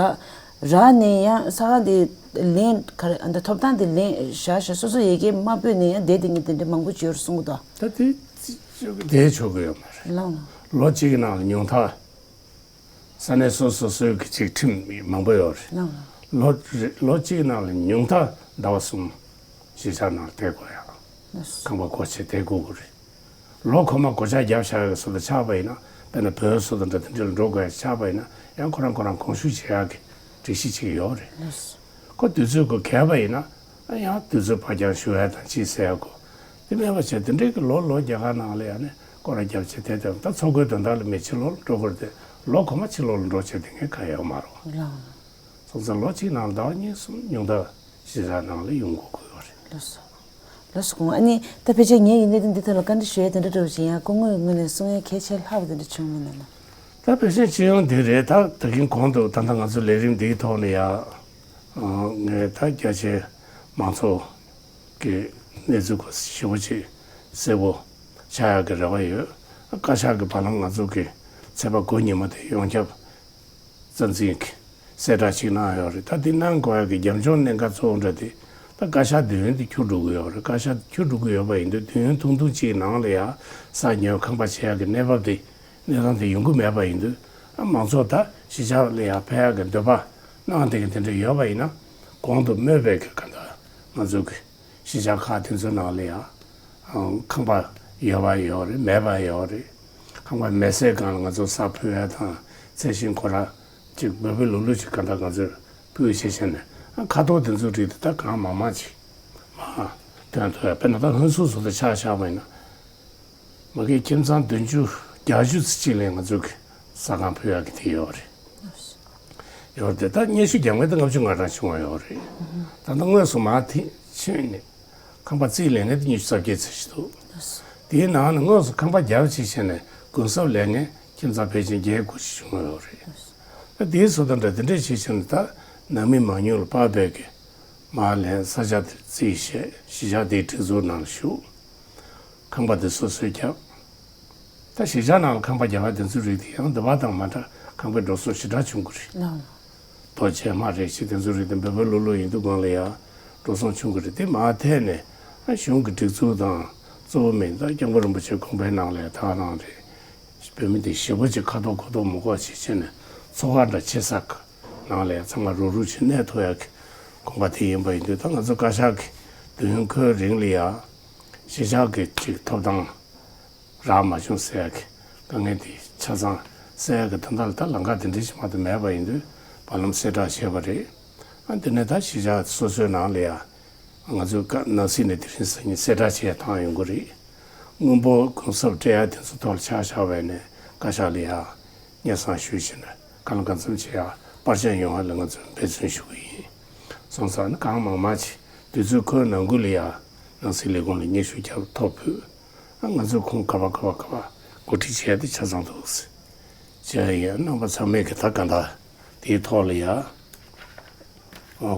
རག་ནས་ཡང་ས་ཁང་དེ་ལེན་ག་རེ་ཨ་ད་ཐོབ་ཐང་དེ་ལེན་བཞག་བཞག་སོ་སོ་ཡ་གིར་མ་སྤོས་ནས་ཡང་བསྡད་བསྡད་མཁན་དེ་འདྲ་མང་པོ་ཅིག་ཡོད་རེད་གསུང་གི་འདུག། ད་དེ་དེ་ཆོག་གི་ཡོད་མ་རེད། ལགས་ལགས། ལོ་གཅིག་གི་ནང་ལ་ཉུང་མཐའ། ས་གནས་སོ་སོ་སོའི་གི་ཅིག་ཁྲིམས་མང་པོ་ཡོད་རེད། ལགས་ལགས། ལོ་རེ་ལོ་གཅིག་གི་ནང་ལ་ཉུང་མཐའ་ཟླ་བ་གསུམ་གཞིས་ཆགས་ནང་བསྡད་དགོས་ཡ། ལགས་སོ། ཁང་པ་སྒོ་ཕྱེ་བསྡད་དགོས་ཀྱི་རེད། ལོ་གོང་མ་སྒོ་ལྕགས་བརྒྱབ་བཞག་ཡོད་སོ་ད་ཆགས་པ་ཡིན་ན་དཔེར་ན་བོད་སོ་ད་འདྲ་དེ་འདྲ་ལ་འགྲོ་དགོས་ཡ་ཆགས་པ་ཡིན་ན་ཡང་ཁོ་རང་ཁོ་རང་གོང་ཞུ་བྱེད་ཡ་གི་སྒྲིག་གཞི་ཅིག་ཡོད་རེད། ལགས་སོ། ཁོ་དུས་ཚོད་ཁོ་གས་པ་ཡིན་ན་ཡང་དུས་ཚོད་ཕར་འགྱངས་ཞུ་ཡ་དང་ཅི་ཟེར་ཡ་ཁོ། དེ་མེད་པ་བྱས་དེ་འདྲའི་གི་ལོ་ལོ་རྒྱ་གར་ནང་ལ་ཡ་ནས་སྐོར་ར་རྒྱབ་བྱས་དེ་དེ་ད་འཚོ་གོས་དོན་དག་ལ་མི་ཕྱི་ལོགས་ལ་འགྲོ་དགོས་རེད་དེ་ལོ་གོང་མ་ཕྱི་ལོགས་ལ་འགྲོ་བྱས་དེ་ངས་ག་ཡོད་མ་རེད། ལགས། སོང་ཙང་ལོ་གཅིག་ནང་ཟླ་བ་གཉིས་གསུམ་ཉུང་མཐའ་གཞིས་ཆགས་ནང་ལ་ཡོང་དགོས་ཀྱི་ཡོད་རེད། ལགས་སོ། ལགས་སོ། ཁོང་ཨ་ནི་ད་ཕལ་ཆེར་ངས་ཡིན་ནའི་འདི་ཐོག་ལ་བཀའ་འདྲི་ཞུ་ཡས་དེ་འདྲ་འདྲ་བོ་ཞིག་ཡང་སྐུ་ངོའི་ངོས་ནས་གསུང་ཡས་གལ་ཆེ་ལྷག་པ་དེ་འདྲ་བྱུང་མིན་ན་ལ། ད་ཕལ་ཆེར་སྤྱི་ཡོངས་འདི་རེད། ད་ད་གིན་གོང་དུ་ད་ལྟ་ང་ཚོ་ལས་རིམ་འདིའི་ཐོག་ནས་ཡ་ངས་ད་རྒྱ་ཆེའི་མང་ཚོགས་ཀྱི་གནས་ཚུལ་སྐོར་ཞེ་པོ་ཅིག་གསལ་པོ་ཆགས་ཡག་གི་རེ་བ་ཡོད། བཀའ་ཤག་གི་བར་ལམ་ང་ཚོ་གི་ཚེས་པ་དགུ་ཉིན་མོ་དེ་ཡོངས་ཁྱབ་རྩ་འཛིན་གྱི་གསལ་བསྒྲགས་ཤིག་གནང་ཡོད་རེད། ད་འདི་གནང་དགོས་ཡག་གི་རྒྱབ་ལྗོངས་གནད་འགག་གཙོ་བོ་འདྲ་དེ་ད་བཀའ་ཤག་འདོན་ཡོན་དེ་འཁྱུར་འགྲོ་གི་ཡོད་རེད། བཀའ་ཤག་འཁྱུར་འགྲོ་གི་ཡོད་པ་ཡིན་དུས་འདོན་ཡོན་ཐུང་ཐུང་ཅིག་ནང་ལ་ཡང་ས་ཉོ་ཁང་པ་བྱེད་ཡག་གི་གནས་བབ་དེ་གནས་སྟངས་དེ་ཡོང་གི་མེད་པ་ཡིན་དུས་ཨ་མང་ཚོགས་ད་གཞིས་ཆགས་ལ་ཡང་ཕེབས་ཡག་གི་འདོད་པ་གནང་བསྡད་མཁན་དེ་འདྲ་ཡོད་པ་ཡིན་ན་གོང་དུ་སྨོས་པའི་གི་ག་ད་ང་ཚོ་གི་གཞིས་ཆགས་ཁག་དེ་ཚོའི་ནང་ལ་ཡང་ཁང་པ་ཡོད་པ་ཡོད་རེད། མེད་པ་ཡོད་རེད། ཁང་པ་མེད་སའི་སྒང་ལ་ང་ཚོ་ས་ཕུལ་ཡ་དང་ཚད་ཤིང་ཁོ་ར་ཅིག་འབོལ་པོའི་ལུག་ལུག་ཅིག་ག་འདྲ་ང་ཚོས་ཕུལ་བྱས་བྱས་ནས་ཁ་ཐོག་དེ་ཚོའི་རིགས་དེ་ད་གང་མང་མང་ཅིག་མ་ ཐོན་ཐུབ་ཡ། དཔེར་ན་ད་ཧོན་སུར་བཟོ་ལྟ་ཆ་བཞག་པ་ཡིན་ན། མ་གི་ཁྱིམ་ཚང་བདུན་ཅུ་བརྒྱད་ཅུ་ཙམ་ཅིག་ལ་ང་ཚོ་གི་ཟ་ཁང་ཕུལ་ཡག་གི་དེ་ཡོད་རེད། ཡོད་རེད་དེ། ད་སྙན་ཞུ་རྒྱག་མཁན་དེ་ལྔ་བཅུ་ང་གྲངས་བྱུང་བ་ཡོད་རེད། ད་ལྟ་དངོས་སུ་མར་དེ་ཕྱིན་ནས་ཁང་པ་རྩིས་ལེན་མཁན་དེ་ཉི་ཤུ་རྩ་བརྒྱད་ཙམ་ཞིག་འདུག་དེའི་ནང་ནས་དངོས་སུ་ཁང་པ་རྒྱབ་ཅིག་བྱས་ནས་གུན་གསབ་ལེན་མཁན་ཁྱིམ་ཚང་ཕལ་ཆེར་བརྒྱད་དགུ་ཞིག་བྱུང་བ་ཡོད་རེད། ད་དེའི་བཟོ་ལྟ་འདྲ་དེ་འདྲས་བྱས་བྱས་ནས། ད་ནང་མི་མང་ཉུང་ལ་དཔག་པའི་གི་མར་ལེན། ས་ཆ་དེ་རྩིས་བྱས། གཞིས་ཆགས་དེའི་སྒྲིག་འཛུགས་ནང་ལ་ཞུགས། ཁང་པ་དེ་སོ་སོས་བརྒྱབ། ད་གཞིས་ཆགས་ནང་ལ་ཁང་པ་རྒྱག་ཡ་དེ་ཚོའི་རིགས་དེ་ཡང་འདི་བ་དང་མ་འདྲ། ཁང་པའི་འགྲོ་སོང་ཞེ་དྲག་བྱུང་གི་རེད། ལགས། རྡོ་ཆས་དམག་རིགས་ཅིག་དེ་ཚོའི་རིགས་དེ་འབོལ་པོ་ལུག་ལུག་ཡིན་དུས་སྒང་ལ་ཡ་འགྲོ་སོང་བྱུང་གི་རེད། དེ་མར་ཐད་ནས་ཨ་གཞུང་གི་སྒྲིག་འཛུགས་དང་། གཙོ་བོ་མི་ད་སྐྱབས་མགོན་རིན་པོ་ཆེ་དགོངས་པའི་ནང་ལ་ད་ག་རང་རེད། བོད་མི་དེ་ཞེ་པོ་ཅིག་ཁ་དོག་གོ་དོག་མི་གོ་ཅིག་བྱས་ནས་ཚོགས་ཁག་འདྲ་ཆེ་ས་གི་ནང་ལ་ཡ་ཚང་མ་རུག་རུག་བྱས་གནས་ཐུབ་ཡ་གི་དགོངས་པ་དེ་ཡིན་པ་ཡིན་དུས། ད་ང་ཚོ་བཀའ་ཤག་གི་དུས་ཁོའི་རིང་ལ་ཡ་གཞིས་ཆགས་ཀྱི་ཅིག་ཐོབ་ཐང་རག་མ་བྱུང་ཟེར་ཡ་གི་དཀའ་ངལ་དེ་ཆ་ཚང་སེལ་ཡ་གི་དོན་དག་ལ་ད་ལམ་ཁ་དེ་འདྲ་ཞིག་མ་གཏོགས་མེད་པ་ཡིན་དུས། བར་ལམ་གསལ་བསྒྲགས་བྱས་པ་རེད། ཨ་དེ་ནས་ད་གཞིས་ཆགས་སོ་སོའི་ནང་ལ་ཡ་ང་ཚོའི་བཀའ་ནང་སྲིད་ནས་དེ་རིང་སང་ཉིན་གསལ་བསྒྲགས་བྱས་བཏང་ཡོང་གི་རེད། དངུལ་འབོར་གུན་གསབ་སྤྲད་ཡ་དེ་ཚོ་ཐོག་ལ་ཆ་བཞག་པ་ཡིན་ན། བཀའ་ཤག་ལ་ཡ་སྙན་སེང་ཞུས་བྱས་ནས་གང་ལ་གང་འཚམ་བྱེད་ཡ་པར་ཆས་ཡོང་བ་ལ་ང་ཚོས་འབད་བརྩོན་ཞུ་གི་ཡིན། སོང་ཙང་ནི་གང་མང་མང་ཅིག་དུས་ཚོད་ཁོའི་ནང་ཁུལ་ལ་ཡ་ནང་སྲིད་ལས་ཁུངས་ལ་སྙན་ཞུ་རྒྱབ། ཐོ་ཕུལ། ཨ་ང་ཚོས་ཁོང་ག་པར་ག་པར་ག་པར་འགོ་ཁྲིད་བྱས་ཏེ་ཆ་ཚང་འདུག་ཟེར། བྱས་ཡ་རྣམ་པ་ཚང་མས་གི་ད་ག་འདྲ་དེའི་ཐོག་ལ་ཡ་ཨོ་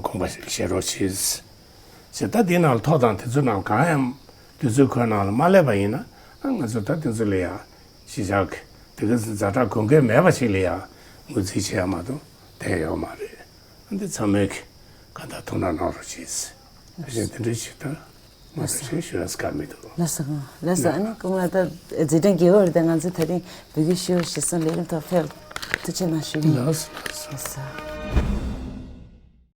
དགོངས་པ་བཞེས་རོགས་བྱེད་ཟེར། ད་དེའི་ནང་ལ་ཐོ་དང་དེ་ཚོའི་ནང་གང་ཡང་དུས་ཚོད་ཁོའི་ནང་ལ་མ་སླེབས་པ་ཡིན་ན། ཨ་ང་ཚོས་ད་དེ་ཚོ་ལ་ཡ་གཞིས་ཆགས་ཀྱི་དེ་ག་ཛ་དྲག་དགོས་མཁན་མེད་པ་ཞིག་ལ་ཡ་ངོས་འཛིན་བྱེད་ཡ་མ་གཏོགས་བསྡད་ཡོད་མ་རེད། ཨ་འདི་ཚང་མས་གི་གང་ལྟར་ཐུགས་སྣང་གནང་རོགས་གྱིས། ཨ་ཞེས་དེ་འདྲ་ཞིག་ད་མ་གཏོགས་ཞེས་ཞུ་ཡ་དཀའ་མི་འདུག་ལགས་སོ། ལགས་སོ། ཨ་ནི་སྐུ་ངོ་ད་རྗེས་དྲན་དགེ་བ་རེད་དེ། ང་ཚོ་ད་རིང་བོད་ཀྱི་ཤེས་ཡོན་ཞིག་གསུང་ལས་རིམ་ཐོག་ཕེབས། ཐུགས་རྗེ་གནང་ཞུ་གི་ཡིན། ལགས་སོ། ལགས་སོ། ལགས་སོ།